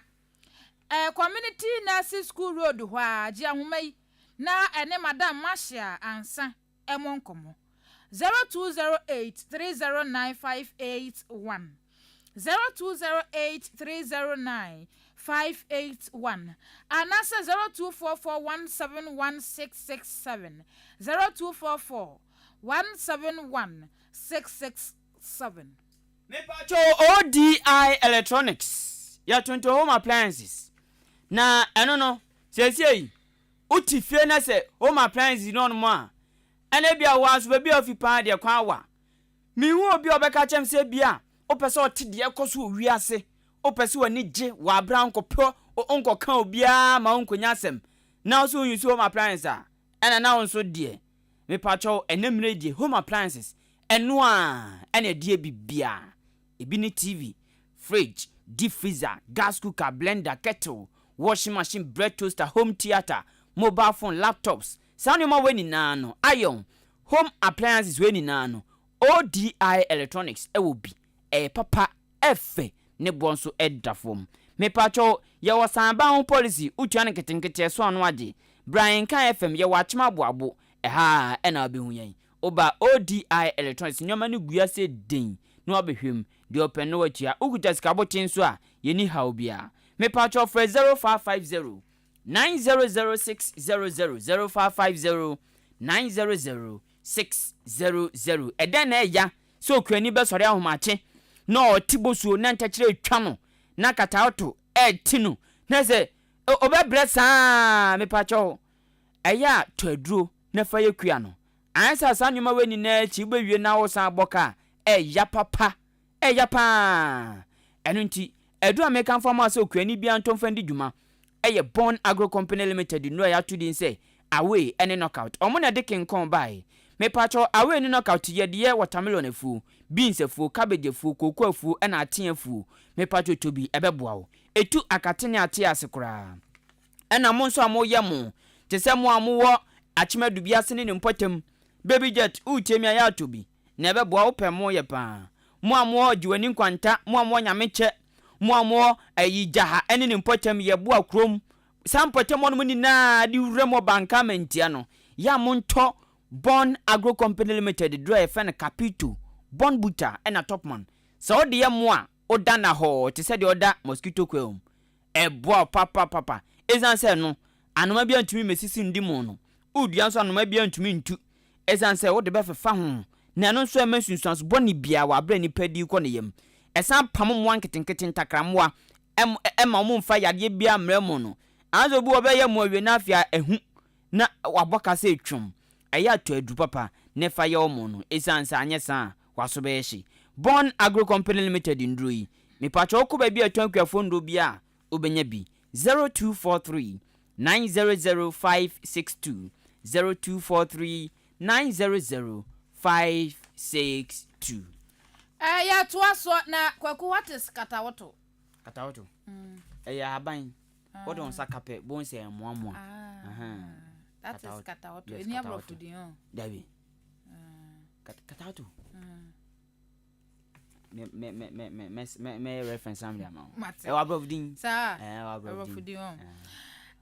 eh, Community Nurses School Road hɔ ara. Gye ahoma yi na ɛne Madam Marcia Ansah mmɔ nkɔmmɔ. 0208 309 581, 0208 309 581 anaasɛ 0244 171 667, 0244 171 667. Mepakyɛw ODI Electronics yɛ tontɔn home appliances na ɛno no seesei wote fie na sɛ home appliances ni hɔnom a ɛna ebia wo ara nso baabi a wofi paa deɛ kwan wa. Menhu obi a ɔbɛka akyerɛ me sɛ ebia wopɛ sɛ ɔte deɛ ɛkɔ so wɔ wiase, wopɛ sɛ w'ani gye wɔ abere a wonkɔpɛ wonkɔka obiara ma wonkɔnya asɛm na wo nso wo use home appliance a ɛna na wo nso deɛ Mepakyɛw ɛnɛ mmerɛ yi deɛ home appliances ɛno ara ɛna ɛdeɛ biribiara. Ebi ne TV, fridge, deep freezer, gas cooker, blender, kettle, washing machine, bread toaster, home theatre, mobile phone, laptops. Saa nneɛma wei nyinaa no, iron, home appliances wei nyinaa no, ODI Electronics ɛwɔ bi. Ɛyɛ papa, ɛfɛ, ne boɔ nso ɛda fam. Mepakyɛw yɛwɔ san ban ho policy, wotua no nketenkete ɛso ano agye. Bra Nkan FM, yɛwɔ Akyem Aboabo, ɛha ara na wobɛhu yɛn. Woba ODI Electronics, nneɛma no gu ase den na wabɛhwɛ mu, deɛ ɔpɛ no watua. Wokuta sika boten nso a, yɛnni haw biara. Mepakyɛw frɛ 0550 900 600, 0550 900 600. Ɛdɛn na ɛya sɛ okuani bɛsɔre ahomakye na ɔte bosuo na ntakyerɛ retwa no na kataoto rete no na sɛ ɔbɛbrɛ saa mepakyɛw ɛyɛ a tɔ aduro na fa yɛ kua no. Anyɛ saa a saa nneɛma wei nyinaa akyi wobɛwie na wosan bɔ ka a, ɛya papa. Ɛya paa. Ɛno nti, aduru a mekamfo ama wo sɛ okuani biara ntɔ mfa ndi dwuma yɛ Born Agro Company Limited nnuru a yɛato din sɛ Away ne Knockout. Wɔn na ɛde King Kong bae. Mepakyɛw, Away ne Knockout yɛde yɛ watermelon afuo, beans afuo, cabbage afuo, kooko afuo ɛna atea afuo. Mepakyɛw tɔ bi, ɛbɛboa wo. Ɛtu akate ne atea ase koraa. Ɛna mo nso a moyɛ mo, te sɛ mo a mowɔ Akyem Adubiase ne ne mpɔtam, Baby Jet, woretie me a, yɛ atɔ bi. Na ɛbɛboa wo pɛ mo yɛ paa. Mo a mowɔ Gyeweni Nkwanta, mo a mowɔ Nyamekyɛ, mo a mowɔ ayi Gyaha ɛne ne mpɔtam, Yɛboa kurom, saa mpɔtam hɔ nom nyinaa de wuram wɔ Banka Amantia no, yɛ a montɔ Born Agro Company Limited duro a yɛfrɛ no Capito, Born Buta ɛna Topman. Sɛ wode yɛ mo a, woda nnahɔɔ te sɛ deɛ woda mosquito coil mu. Ɛboa wo papapapa. Esiane sɛ ɛno, anoma biara ntumi mmesisi ndi mo no, wodua nso anoma biara ntumi ntu. Esiane sɛ wode bɛfefa ho, na ɛno nso ɛmma nsunsuanso bɔne biara wɔ bere a nipa di rekɔ ne yam. Ɛsan pam mmoa nketenkete, ntakrammoa, ɛmma wɔmfa yadeɛ biara mmrɛ mo no. Anaasɛ obi wɔ hɔ ɔbɛyɛ mo awie na afei ahu na wabɔ ka sɛ twom. Ɛyɛ a tɔ aduru papa na fa yɛ wo mo no, esiane sɛ anyɛ saa a, w'aso bɛyɛ hye. Born Agro Company Limited nnuro yi, mepakyɛ wokɔ baabi a ɛtɔn akuafoɔ nnuro biara a, wobɛnya bi. 0243 900 562, 0243 900 562. Eh, yɛtoa so na Kwaku what is katawoto? Katawoto? Ɛyɛ ahaban. Wode wo nsa ka pɛ, bohu sɛ ɛmmoamoa. Ah, that is katawoto. Yes, Ɛni aborɔfo din o. Dabi. Katawoto. Mɛyɛ reference am de ama wo. Ɛwɔ aborɔfo din. Saa. Ɛwɔ aborɔfo din.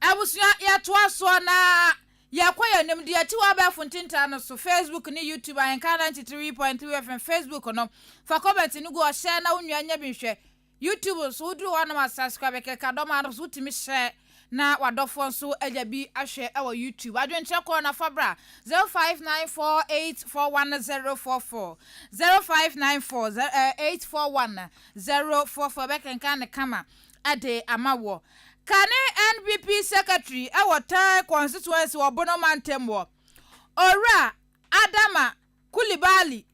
Abusua yɛtoa soɔ na yɛkɔ yɛn anim deɛ akyi wɔ abɛɛfo ntentan no so Facebook ne YouTube Ahenka 93.3 FM Facebook no fa comment no gu ɔhyɛ na wo nua nya bi nhwɛ YouTube nso woduru hɔ nom a subscribe kɛkɛ dɔm ano so wotumi hyɛ na wadɔfoɔ nso anya bi ahwɛ wɔ YouTube. Adwenkyerɛ kɔɔ na fa bra 0594841044 0594 841 044 bɛkenkan ne kama de ama wɔ. Kane NPP Secretary wɔ Tan Constituency wɔ Bono Mantam wɔ Owura Adama Coulibaly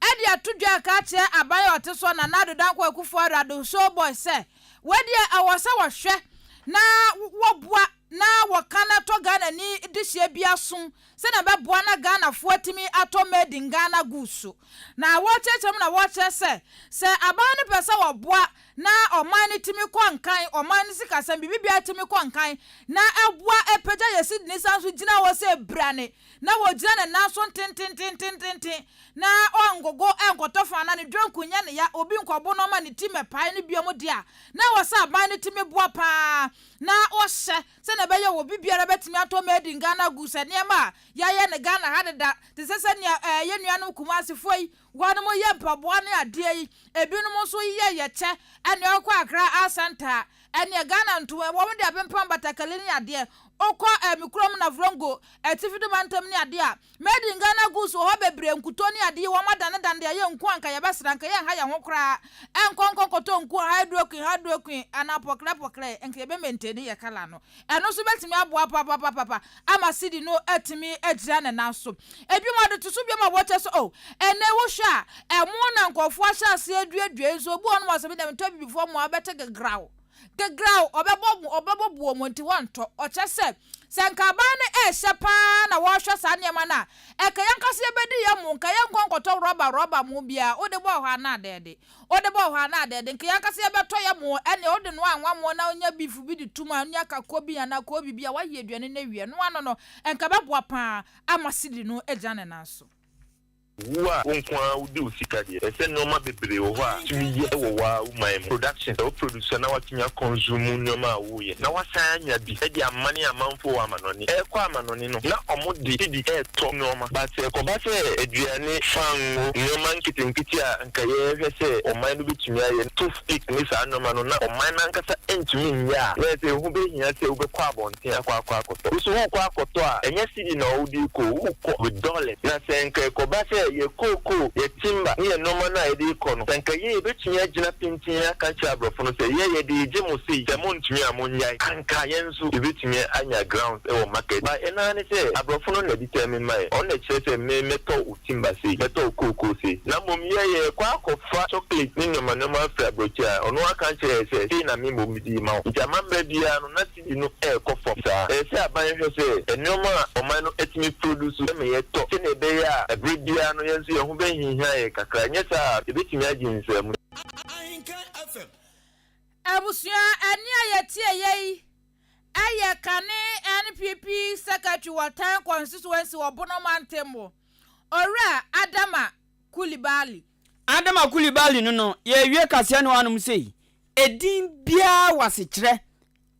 de ato dwa reka akyerɛ aban a ɔte soɔ Nana Addo Dankwa Akufo Addo Showboy sɛ wei deɛ ɛwɔ sɛ wɔhwɛ na wɔboa na wɔka na tɔ Ghanani dehyeɛ bi asom sɛdeɛ ɛbɛboa na Ghanafoɔ atumi atɔ made in Ghana goods so. Na wɔrekyerɛkyerɛ mu na wɔrekyerɛ sɛ sɛ aban no pɛ sɛ wɔboa na ɔman no tumi kɔ nkan, ɔman no sikasɛm biribiara tumi kɔ nkan na ɛboa ɛpagya yɛn Sydney san so gyina hɔ sɛ brane na wɔgyina ne nan so ntententententen na ɔngogo nkɔtɔ fa anaa ne dwonku nyɛ ne ya, obi nkɔbo no ma ne ti mmɛpae no bio deɛ a, na ɛwɔ sɛ aban no tumi boa pa ara na wɔhyɛ sɛdeɛ ɛbɛyɛ obi biara bɛtumi atɔ made in Ghana goods, nneɛma a yɛayɛ no Ghana ha deda, te sɛ sɛdeɛ ɛɛ yɛn nuanom Kumasefoɔ yi wɔnom yɛ mpaboa ne adeɛ yi, ebinom nso yɛ yɛ kyɛ, ɛnea ɔkɔ Accra Art Centre a, ɛneɛ Ghana ntoma, wɔn de apempam batakali ne adeɛ, wokɔ ɛɛ me kurom Navrongo, Atifi do mantam ne adeɛ a, made in Ghana goods wɔ hɔ bebree, nkutoo ne adeɛ yi wɔn adanedane de ayɛ nku a anka yɛbɛsra, anka yɛnha yɛn ho koraa, ɛnkɔ nkɔ nkɔtɔ nku hydroquine, hydroquine anaa pɔklɛ pɔklɛ, anka yɛbɛ maintain yɛ colour no. Ɛno nso bɛtumi aboa papapapapa ama cedi no atumi agyina ne nan so. Ebinom ade to so biom a wɔkyɛ sɛ oh, ɛnnɛ wohwɛ a, ɛmo na nkurɔfoɔ ahyɛ aseɛ aduadua yi nso, obi wɔ hɔnom a ɔsɛ me deɛ metɔ abibifoɔ mo a wobɛte gegraw. Gegraw, ɔbɛbɔ ɔbɛbɔ buo mu nti wɔntɔ. Ɔkyerɛ sɛ, sɛ nka aban no rehyɛ pa ara na wɔrehwɛ saa nneɛma no a, ɛka yɛn ankasa yɛbɛdi yɛn mo, nka yɛnkɔ nkɔtɔ rɔba rɔba mo biara, wode bɔɔ hɔ anaa dɛɛde? Wode bɔɔ hɔ anaa dɛɛde? Nka yɛn ankasa yɛbɛtɔ yɛn mo, ɛnneɛ wode noa anwa mo na wonya beef bi de tom a, wonya kakɔ bi anaa koobi bi a, woayɛ aduane no awie. Ɛno ano no, nka ɛbɛboa pa ara ama cedi no agyina ne nan so. Wo a wo nko ara wodi wo sika deɛ, ɛsɛ nnoɔma bebree wɔ hɔ a wotumi yɛ wɔ wo ara wo man mu. Production, sɛ wo produce a na woatumi a consume nnoɔma a woyɛ na woasan anya bi de amane amanfoɔ wɔ amanɔne. Ɛrekɔ amanɔne no na wɔde cedi retɔ nnoɔma but sɛ ɛkɔba sɛ aduane, fango, nnoɔma nketenkete a nka yɛrehwɛ sɛ ɔman no bɛtumi ayɛ, toothpick ne saa nnoɔma no na ɔman no ankasa ntumi nyɛ a, na ɛsɛ ɛho bɛhia sɛ wobɛkɔ abɔnten akɔ akɔ akɔtɔ. Wo nso worekɔ akɔtɔ a, ɛnyɛ cedi na wode rekɔ o, worekɔ with dollars. Na sɛ nka ɛkɔba sɛ. yɛ kookoo, yɛ timber ne yɛ nnoɔma no a yɛde rekɔ no, sɛ anka yɛ yɛbɛtumi agyina pintinn aka akyerɛ aborɔfo no sɛ yɛ yɛde regye mo sei, sɛ montumi a monnyae, anka yɛn nso yɛbɛtumi anya grounds wɔ market. But ɛno ara ne sɛ aborɔfo no na determine ma yɛn, ɔno na ɛkyerɛ sɛ me mɛtɔ wo timber sei, mɛtɔ wo kookoo sei. Na mmom yɛ yɛrekɔ akɔfa chocolate ne nnoɔma nnoɔma afiri aborɔkyire a, ɔno aka akyerɛ yɛn sɛ sei na me mmom mede rema wo. Nti amammerɛ biara no na Cedi no rekɔ fam saa. Ɛsɛ sɛ aban hwɛ sɛ nneɛma a ɔman no tumi produce ma yɛtɔ sɛnea ɛbɛyɛ a bere biara no yɛn nso yɛn ho bɛhinhia yɛn kakra. Anyɛ saa a, ebetumi agye nsam. Abusua ɛnne a yɛtieɛ yi yɛ kane NPP Secretary wɔ Tan Constituency wɔ Bono Mantam mu, Owura Adama Coulibaly. Adama Coulibaly no no, yɛrewie kaseɛ no anom sei, Edin biara wɔ asekyerɛ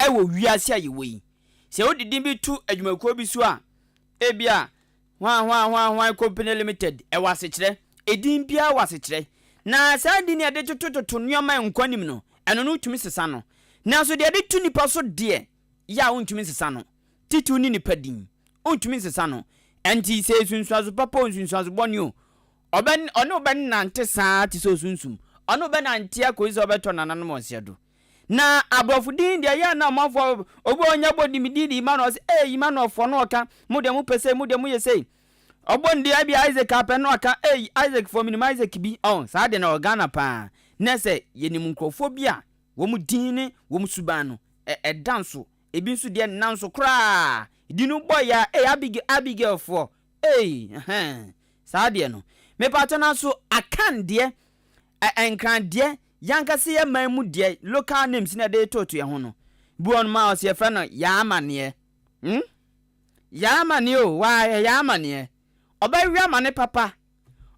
wɔ wiase a yɛwɔ yi. Sɛ wode din bi to adwumakuo bi so a, ebia Hwan Hwan Hwan Hwan Company Limited, ɛwɔ asekyerɛ. Edin biara wɔ asekyerɛ. Na saa din a yɛde totototo nneɛma a nkwa nnim no, ɛno no wotumi sesa no. Nanso deɛ yɛde to nnipa so deɛ, yɛ a wontumi nsesa no. Titiriw ne nnipa din, wontumi nsesa no. Ɛnti sɛ ɛyɛ nsunsuanso papa o, nsunsuanso bɔne o, Ɔbɛ, ɔne wo bɛnante saa ara te sɛ osunsum. Ɔne wo bɛnante akɔsi sɛ ɔbɛtɔ nananom ɔseɛ do. Na aborɔfo din deɛ ɛyɛ a na ɔmanfoɔ, obi a ɔnya bɔ din, me din de Emmanuel, ɔse ee Emmanuel foɔ no ɔka, mo deɛ mopɛ sei, mo deɛ moyɛ sei. Ɔbɔ ne din ebia Isaac apɛ no aka, ei Isaac foɔ menim Isaac bi, ɔn, saa deɛ no ɛwɔ Ghana paa. Na sɛ yɛnim nkurɔfoɔ bi a wɔn din ne wɔn suban no, ɛ, ɛda nso, ebi nso deɛ nna nso koraa. Din no bɔ yɛ a, ei Abigail, Abigail foɔ, ei, ɛhɛn. Saa deɛ no. Mepakyɛ nanso Akan deɛ, ɛ Nkran deɛ, yankasa yɛ man mu deɛ, local names na yɛde retoto yɛn ho no. Bi wɔ nom a ɔse yɛfrɛ no Yaa Amaneɛ. Hmm? Yaa Amaneɛ o, waa yɛ Yaa Amaneɛ. Ɔbɛwe amane papa.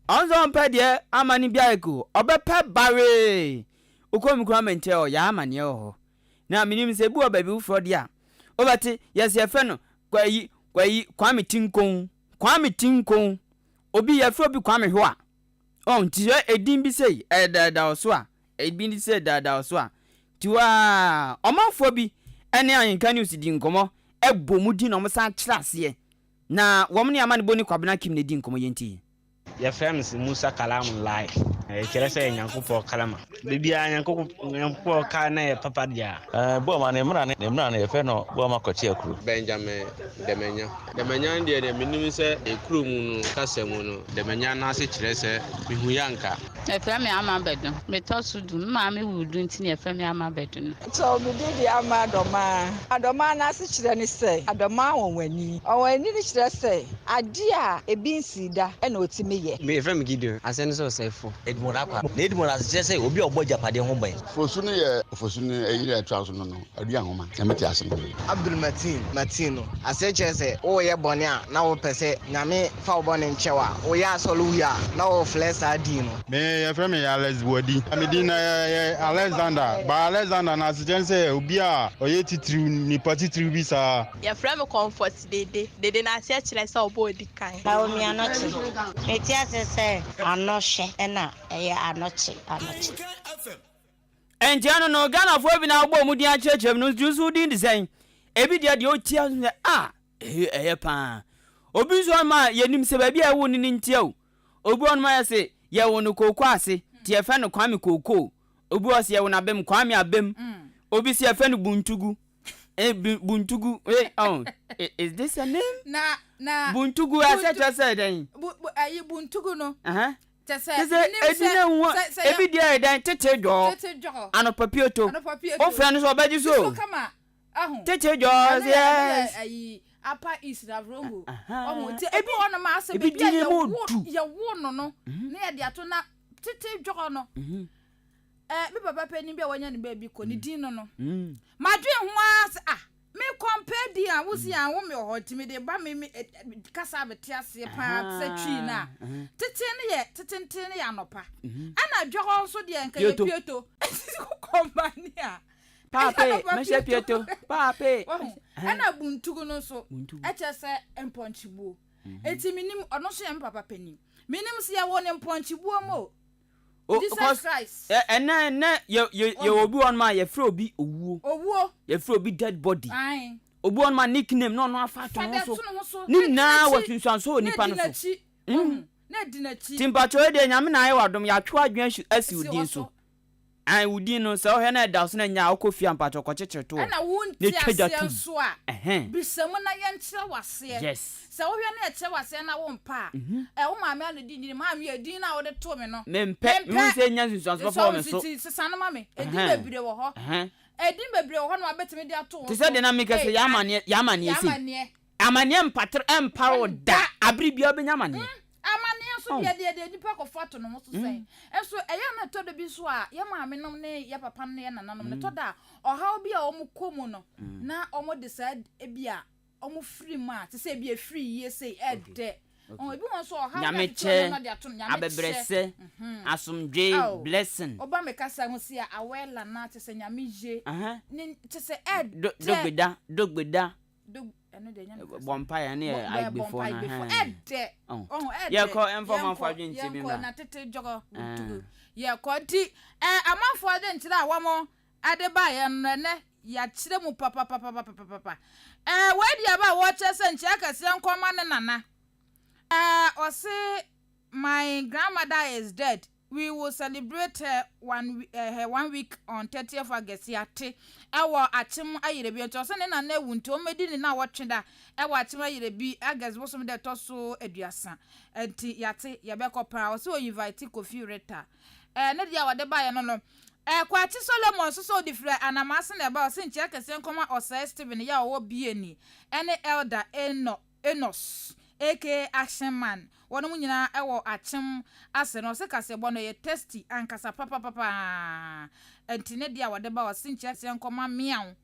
Ɔno sɛ ɔmpɛ deɛ amane biara ko, ɔbɛpɛ bawee. Wokɔ me kura menkyɛ ɔ, Yaa Amaneɛ wɔ hɔ. Na menim sɛ ebi wɔ baabi foforɔ deɛ a, wobɛte yɛse yɛfrɛ no Kwayi, Kwayi, Kwame Tinkon. Kwame Tinkon, obi yɛfrɛ obi Kwame Hwa. Ɔn nti sɛ edin bi sei ɛdaadaa wo so a, ebi ni sɛ ɛdaadaa wo so a, nti waa ɔmanfoɔ bi ɛne Ahenka News di nkɔmɔ ɛbɔ mu din na wɔn san kyerɛ aseɛ. Na wɔn ne Amanebɔni Kwabena Kim na edi nkɔmɔ yɛntie. Yɛfrɛ me se Musa Kalamu Lai. Ɛkyerɛ sɛ Nyankopɔn kalama. Biribiara Nyankopɔn ka na ɛyɛ papa deɛ a. Boama ne mmara ne mmara no yɛfrɛ no Boama Kwakye Akuru. Benjamin Dɛmɛnya. Dɛmɛnya no deɛ deɛ menim sɛ kuro mu no kasa mu no Dɛmɛnya no ase kyerɛ sɛ mehu yɛ anka. Yɛfrɛ me Ama Bɛdu. Metɔ so du. Me maame wuu du nti na yɛfrɛ me Ama Bɛdu no. So me din de Ama Adɔmaa. Adɔmaa no ase kyerɛ ne sɛ Adɔmaa wɔnwani. Ɔwɔnwani no kyerɛ sɛ adeɛ a ebi nsii da na ɔtumi yɛ. Me yɛfrɛ me Gideon, aseɛ ne sɛ ɔsɛefoɔ. Edmond Akwa. Na Edmond asekyerɛ sɛ obi a ɔbɔ agyapadeɛ ho ban. Fosu no yɛ Ofosu no yere a ɛtoa so no no aduanhoma, na mete ase no. Abdul Mateen, Mateen no aseɛ kyerɛ sɛ woreyɛ bɔne a na wopɛ sɛ Nyame fa wo bɔne nkyɛ wo a, woyɛ asɔre wie a na woflɛ saa din no. Me yɛfrɛ me Alex Boadi. Me din no yɛ Alexander. But Alexander no asekyerɛ ne sɛ obi a ɔyɛ titiriw, nipa titiriw bi saa. Yɛfrɛ me Comfort Dede. Dede no aseɛ kyerɛ sɛ ɔbɔ ɔdi kan. Naomi Anokye. Mete ase sɛ Anɔhwɛ na ɛyɛ Anokye, Anokye. Nti ɛno no Ghanafoɔ bi na wobɔ wɔn din akyerɛkyerɛ mu no nti nso wo din de sɛn? Ebi deɛ deɛ ɔtia nso sɛ ah ɛyɛ ɛyɛ paa. Obi nso hɔnom a yɛnim sɛ baabi a ɛwo no no ntia o. Obi hɔnom a yɛse yɛwo no kooko ase nti yɛfrɛ no Kwame Kookoo. Obi hɔ se yɛwo no Abem Kwame Abem. Obi se yɛfrɛ no Buntugu. Eh, Buntugu eh, oh, is this a name? Na na Buntugu asɛ kyerɛ sɛ dɛn? Bu bu ayi Buntugu no. Uh -huh. Kyɛ sɛ Kyɛ sɛ menim ebi sɛ na nwa sɛ sɛ ebi yɛ deɛ yɛ dɛn tete dwɔɔ tete dwɔɔ anɔpa pioto anɔpa pioto wofrɛ no sɛ ɔbɛgye so so o kama ahu tete dwɔɔ ɛno yɛ ɛno yɛ yes ayi upper east na Vrongo Ahaa. ɔho nti ebi Ebi wɔ nom asɛ ebi baabi a di ne mu yɛwo du yɛwo no no na yɛde ato na tete dwɔɔ no ɛɛ me papa panyin bi a wanya ne baabi kɔ ne din no no madwen ho ara sɛ ah Me compare din a wosi a wo me wɔ hɔ nti mede ba me me kasa a mete aseɛ paa te sɛ twii no a tete no yɛ tetenten no yɛ anɔpa ɛna dwɔhɔ nso deɛ nka yɛ pieto kɔmbani a paape mɛhyɛ pieto paape ɛna buntugu no nso ɛkyɛ sɛ mpɔnkyebuo eti menim ɔno nso yɛ me papa panin menim sɛ yɛwɔ ne mpɔnkyebuo mu o O Jesus cause Christ. ɛ ɛnɛ ɛnɛ yɛ yɛ yɛ obi wɔ nom a yɛfrɛ obi owuo. Owuo. Yɛfrɛ obi dead body. Ae. Obi wɔ nom a nickname na ɔno afa ato Fa ho de so. to ne ho so. Ne Na di nyinaa wɔ n'akyi. sunsuanso wɔ Na nipa di no so. n'akyi. Mm. Wahu? Na Di n'akyi. Nti mpakyɛw wei deɛ Nyame na ayɛ wo adom yɛatwe w'adwene asi wo din so. Ae wo din no sɛ wohwɛ na ɛda wo so na ɛnyɛ a wokɔ fie a mpakyɛw kɔkyekyere to hɔ Ɛna wonte na twa gya aseɛ tom. nso a, Ɛhɛn. bisa mu na yɛnkyerɛ wo aseɛ. Yes. Sɛ wohwɛ na yɛkyerɛ wo aseɛ na wompɛ a, ɛ wo maame ano di nyini, maame edin no a wode too me no, Mempɛ. Mehu mempɛ. sɛ ɛnya nsunsuanso papa wɔ me so. Nti sesa no ma me. Edin Ɛhɛn. bebree wɔ hɔ. Ɛhɛn. Edin bebree wɔ hɔ nom a wobɛtumi de ato wo Te so. sɛ deɛ na meka sɛ Ei, yɛ amaneɛ, yɛ amaneɛ yɛ sei. amaneɛ. Amaneɛ mpatere ɛmpare wo da. Abere biara wobɛnya amaneɛ. Amaneɛ nso Oh. deɛ deɛ deɛ nipa kɔfa to ne ho so sɛn. Nso ɛyɛ a na ɛtɔ da bi nso a yɛ maame nom ne yɛ papa nom ne yɛ nananom no ɛtɔ da a ɔhaw bi a wɔn kɔ mu no na wɔn de saa ebi a wɔn firi mu a te sɛ ebi efiri yie sei ɛdɛ. Ɔn ebi wɔn nso ɔhaw bi a tete wɔn na de ato no nyame kyɛ. Abɛbrɛsɛ, asomdwee, Ao, blessing. Woba me kasa ho si a awɛla na kyɛ sɛ nyame ye Aha. ne kyɛ sɛ ɛdɛ. Do, dogbeda, dogbeda. Dog, ɛno deɛ ɛnyɛ me kasa. Bɔ mpaeɛ ɛne yɛ Bɔ, bɔ Aigbefoɔ mpaeɛ no. Aigbefoɔ. Ɛhɛn. Ɛdɛ. Oh. Ɔho, ɛdɛ. Yɛkɔ, ɛmfa Yɛnkɔ, ɔmanfoɔ adwenkyerɛ bi yɛnkɔ, mmra. na tete dwɔgɔ, Ɛɛ. tugu. Yɛkɔ nti, ɛɛ, amanfoɔ adwenkyerɛ a wɔn ɛde baeɛ no, ɛnɛ yɛakyerɛ mu papapapapapapa. Ɛɛ, wei deɛ ɛba a wɔkyerɛ sɛ nkyia kɛseɛ nkɔma ne nana. Ɛɛ, ɔse, my grandmother is dead. We will celebrate her one her one week on thirtieth August yɛate ɛwɔ Akyem Ayerɛbi nti ɔsɛ ne nana awu nti ɔmmɛdi ne nawɔtwe da ɛwɔ Akyem Ayerɛbi August bosom da ɛtɔ so aduasa nti yɛate yɛbɛkɔ paa ɔsɛ ɔ invite Kofi Rita ɛɛ ne deɛ a ɔde baeɛ no no ɛɛ Kwakye Solomon nso sɛ ɔde firi Anamase na ɛba ɔsɛ nkyia kɛseɛ nkɔma Ɔsɛe Stephen yɛ a ɔwɔ BNI ɛne Elder Enoch Enos aka Action Man wɔnom nyinaa wɔ akyem ase no ɔse kaseɛbɔ no ɛyɛ tasty ankasa papapapaa nti ne deɛ a wɔde ba ɔse nkyerɛseɛ nkɔma Meaw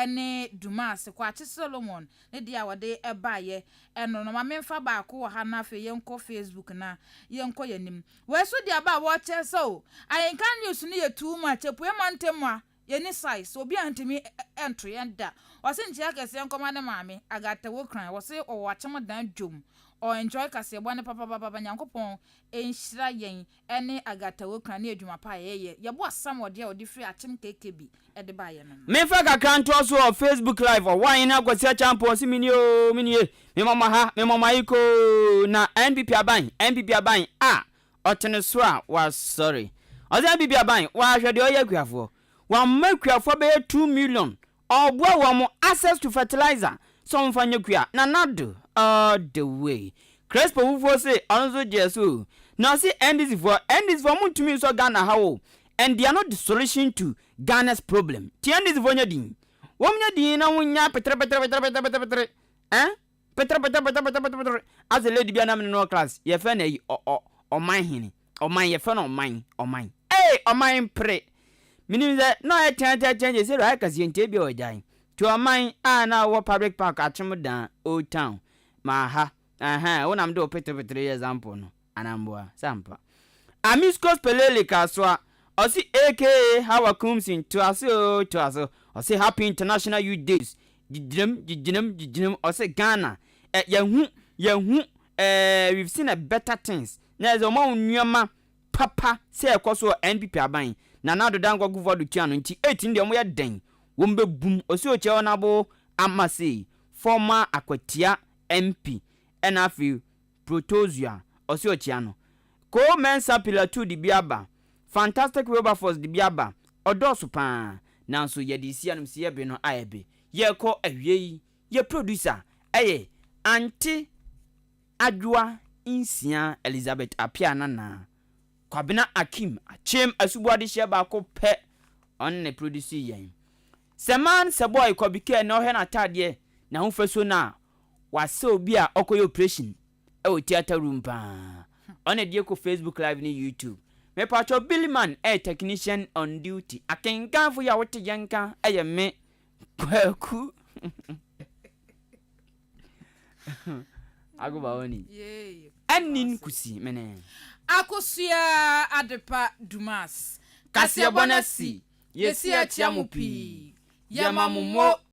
ne Dumas Kwakye Solomon ne deɛ a wɔde baeɛ ɛno no ma memfa baako wɔ ha na afei yɛnkɔ Facebook na yɛnkɔ yɛn anim wei so deɛ aba a wɔkyerɛ sɛ o Ahenkan News no yɛ too much Apue mantam a Yɛnni size, obi a ntumi nto yɛn da. Ɔse nkyia kɛseɛ nkɔma ne maame, Agatha Wokran, ɔse ɔwɔ akyem dan dwom, ɔ enjoy kaseɛbɔ no papapapapa, Nyankopɔn nhyira yɛn ne Agatha Wokran ne adwuma pa a yɛyɛ, yɛboa Samuel deɛ ɔde firi akyem KKB de baeɛ no no. Menfa kakra ntoa so wɔ Facebook live ɔwɔ ahene Akwasi Acheampong ɔse menie oo menie mema mo aha mema mo ayekoo oo na NPP aban NPP aban a Ɔte ne so a wasɔre. Ɔsɛ NPP aban wahwɛ deɛ ɔyɛ akuafoɔ. Wama akuafoɔ bɛyɛ 2 million. Ɔboa wɔn access to fertilizer sɛ wɔn fa nyɛ kua. Nana Addo all the way. Crespo fufuo se ɔno nso gyeɛ so o. Na ɔse NDC foɔ, NDC foɔ mo ntumi nsɔ Ghana ha o. And they are not the solution to Ghana's problem. Nti NDC foɔ nyɛ din. Wɔn nyɛ din na wɔn nya petere petere petere petere petere petere. Eh? Peterepeterepeterepetere asɛ lady bi a na me ne no wɔ class yɛfrɛ no ayi ɔ ɔ ɔman hene ɔman yɛfrɛ no ɔman ɔman ee ɔman mpere menim sɛ na ɔyɛ teateatea gye sɛ ayɛ kɛseɛ nti ebi a ɔgyae nti ɔman a na wɔ public park akyem dan old town ma ha ɛhɛn wo na mede wo peterepetere yɛ example no Anaa mboa? Sɛ ampa. Amiscos Pelele Kasoa, ɔse aka Hawa Koomson, toa so oo, toa so. Ɔse Happy International Youth Days, gyigyinam, gyigyinam, gyigyinam. Ɔse Ghana, eh, yɛahu, yɛahu, eh, we've seen a better things. Na ɛsɛ ɔma wo nneɛma papa sɛ ɛkɔ so wɔ NPP aban, Nana Addo Dankwa Akufo-Addo tua no nti, eight no deɛ wɔyɛ dɛn? Wɔn bɛbum. Ɔse Okyɛ Honourable Amasey, former Akwatia MP, ɛna afei Protozoa, ɔse ɔkyea no. Cole Mensah Pilatu de bi aba, Fantastic Wilberforce de bi aba, ɔdɔɔso paa. Nanso yɛde resi anom sɛ yɛbe no ayɛ be. Yɛrekɔ awiei, yɛ producer yɛ Ante Adwoa Nsia Elizabeth Appiah Nana, Kwabena Akim Akyem Asuboa adehyeɛ baako pɛ, ɔno na ɛproduce yɛn. Sɛ man sɛ boy Kɔbi Kɛ na ɔhwɛ n'ataadeɛ, n'ahofasuo no a, Wasɛ obi a ɔkɔyɛ operation wɔ theatre room paa. Ɔna ɛdeɛ kɔ Facebook live ne YouTube. Mepakyɛw Billy man ɛyɛ technician on duty. Akenkanfo yi a wote yɛn nka ɛyɛ me Kwaku. Agoba oni. Ɛnin kusi mene. Akosua Adepa Dumas. Kaseɛbɔ no asi. Yɛsi akyia mo pii. Yɛma mo mo.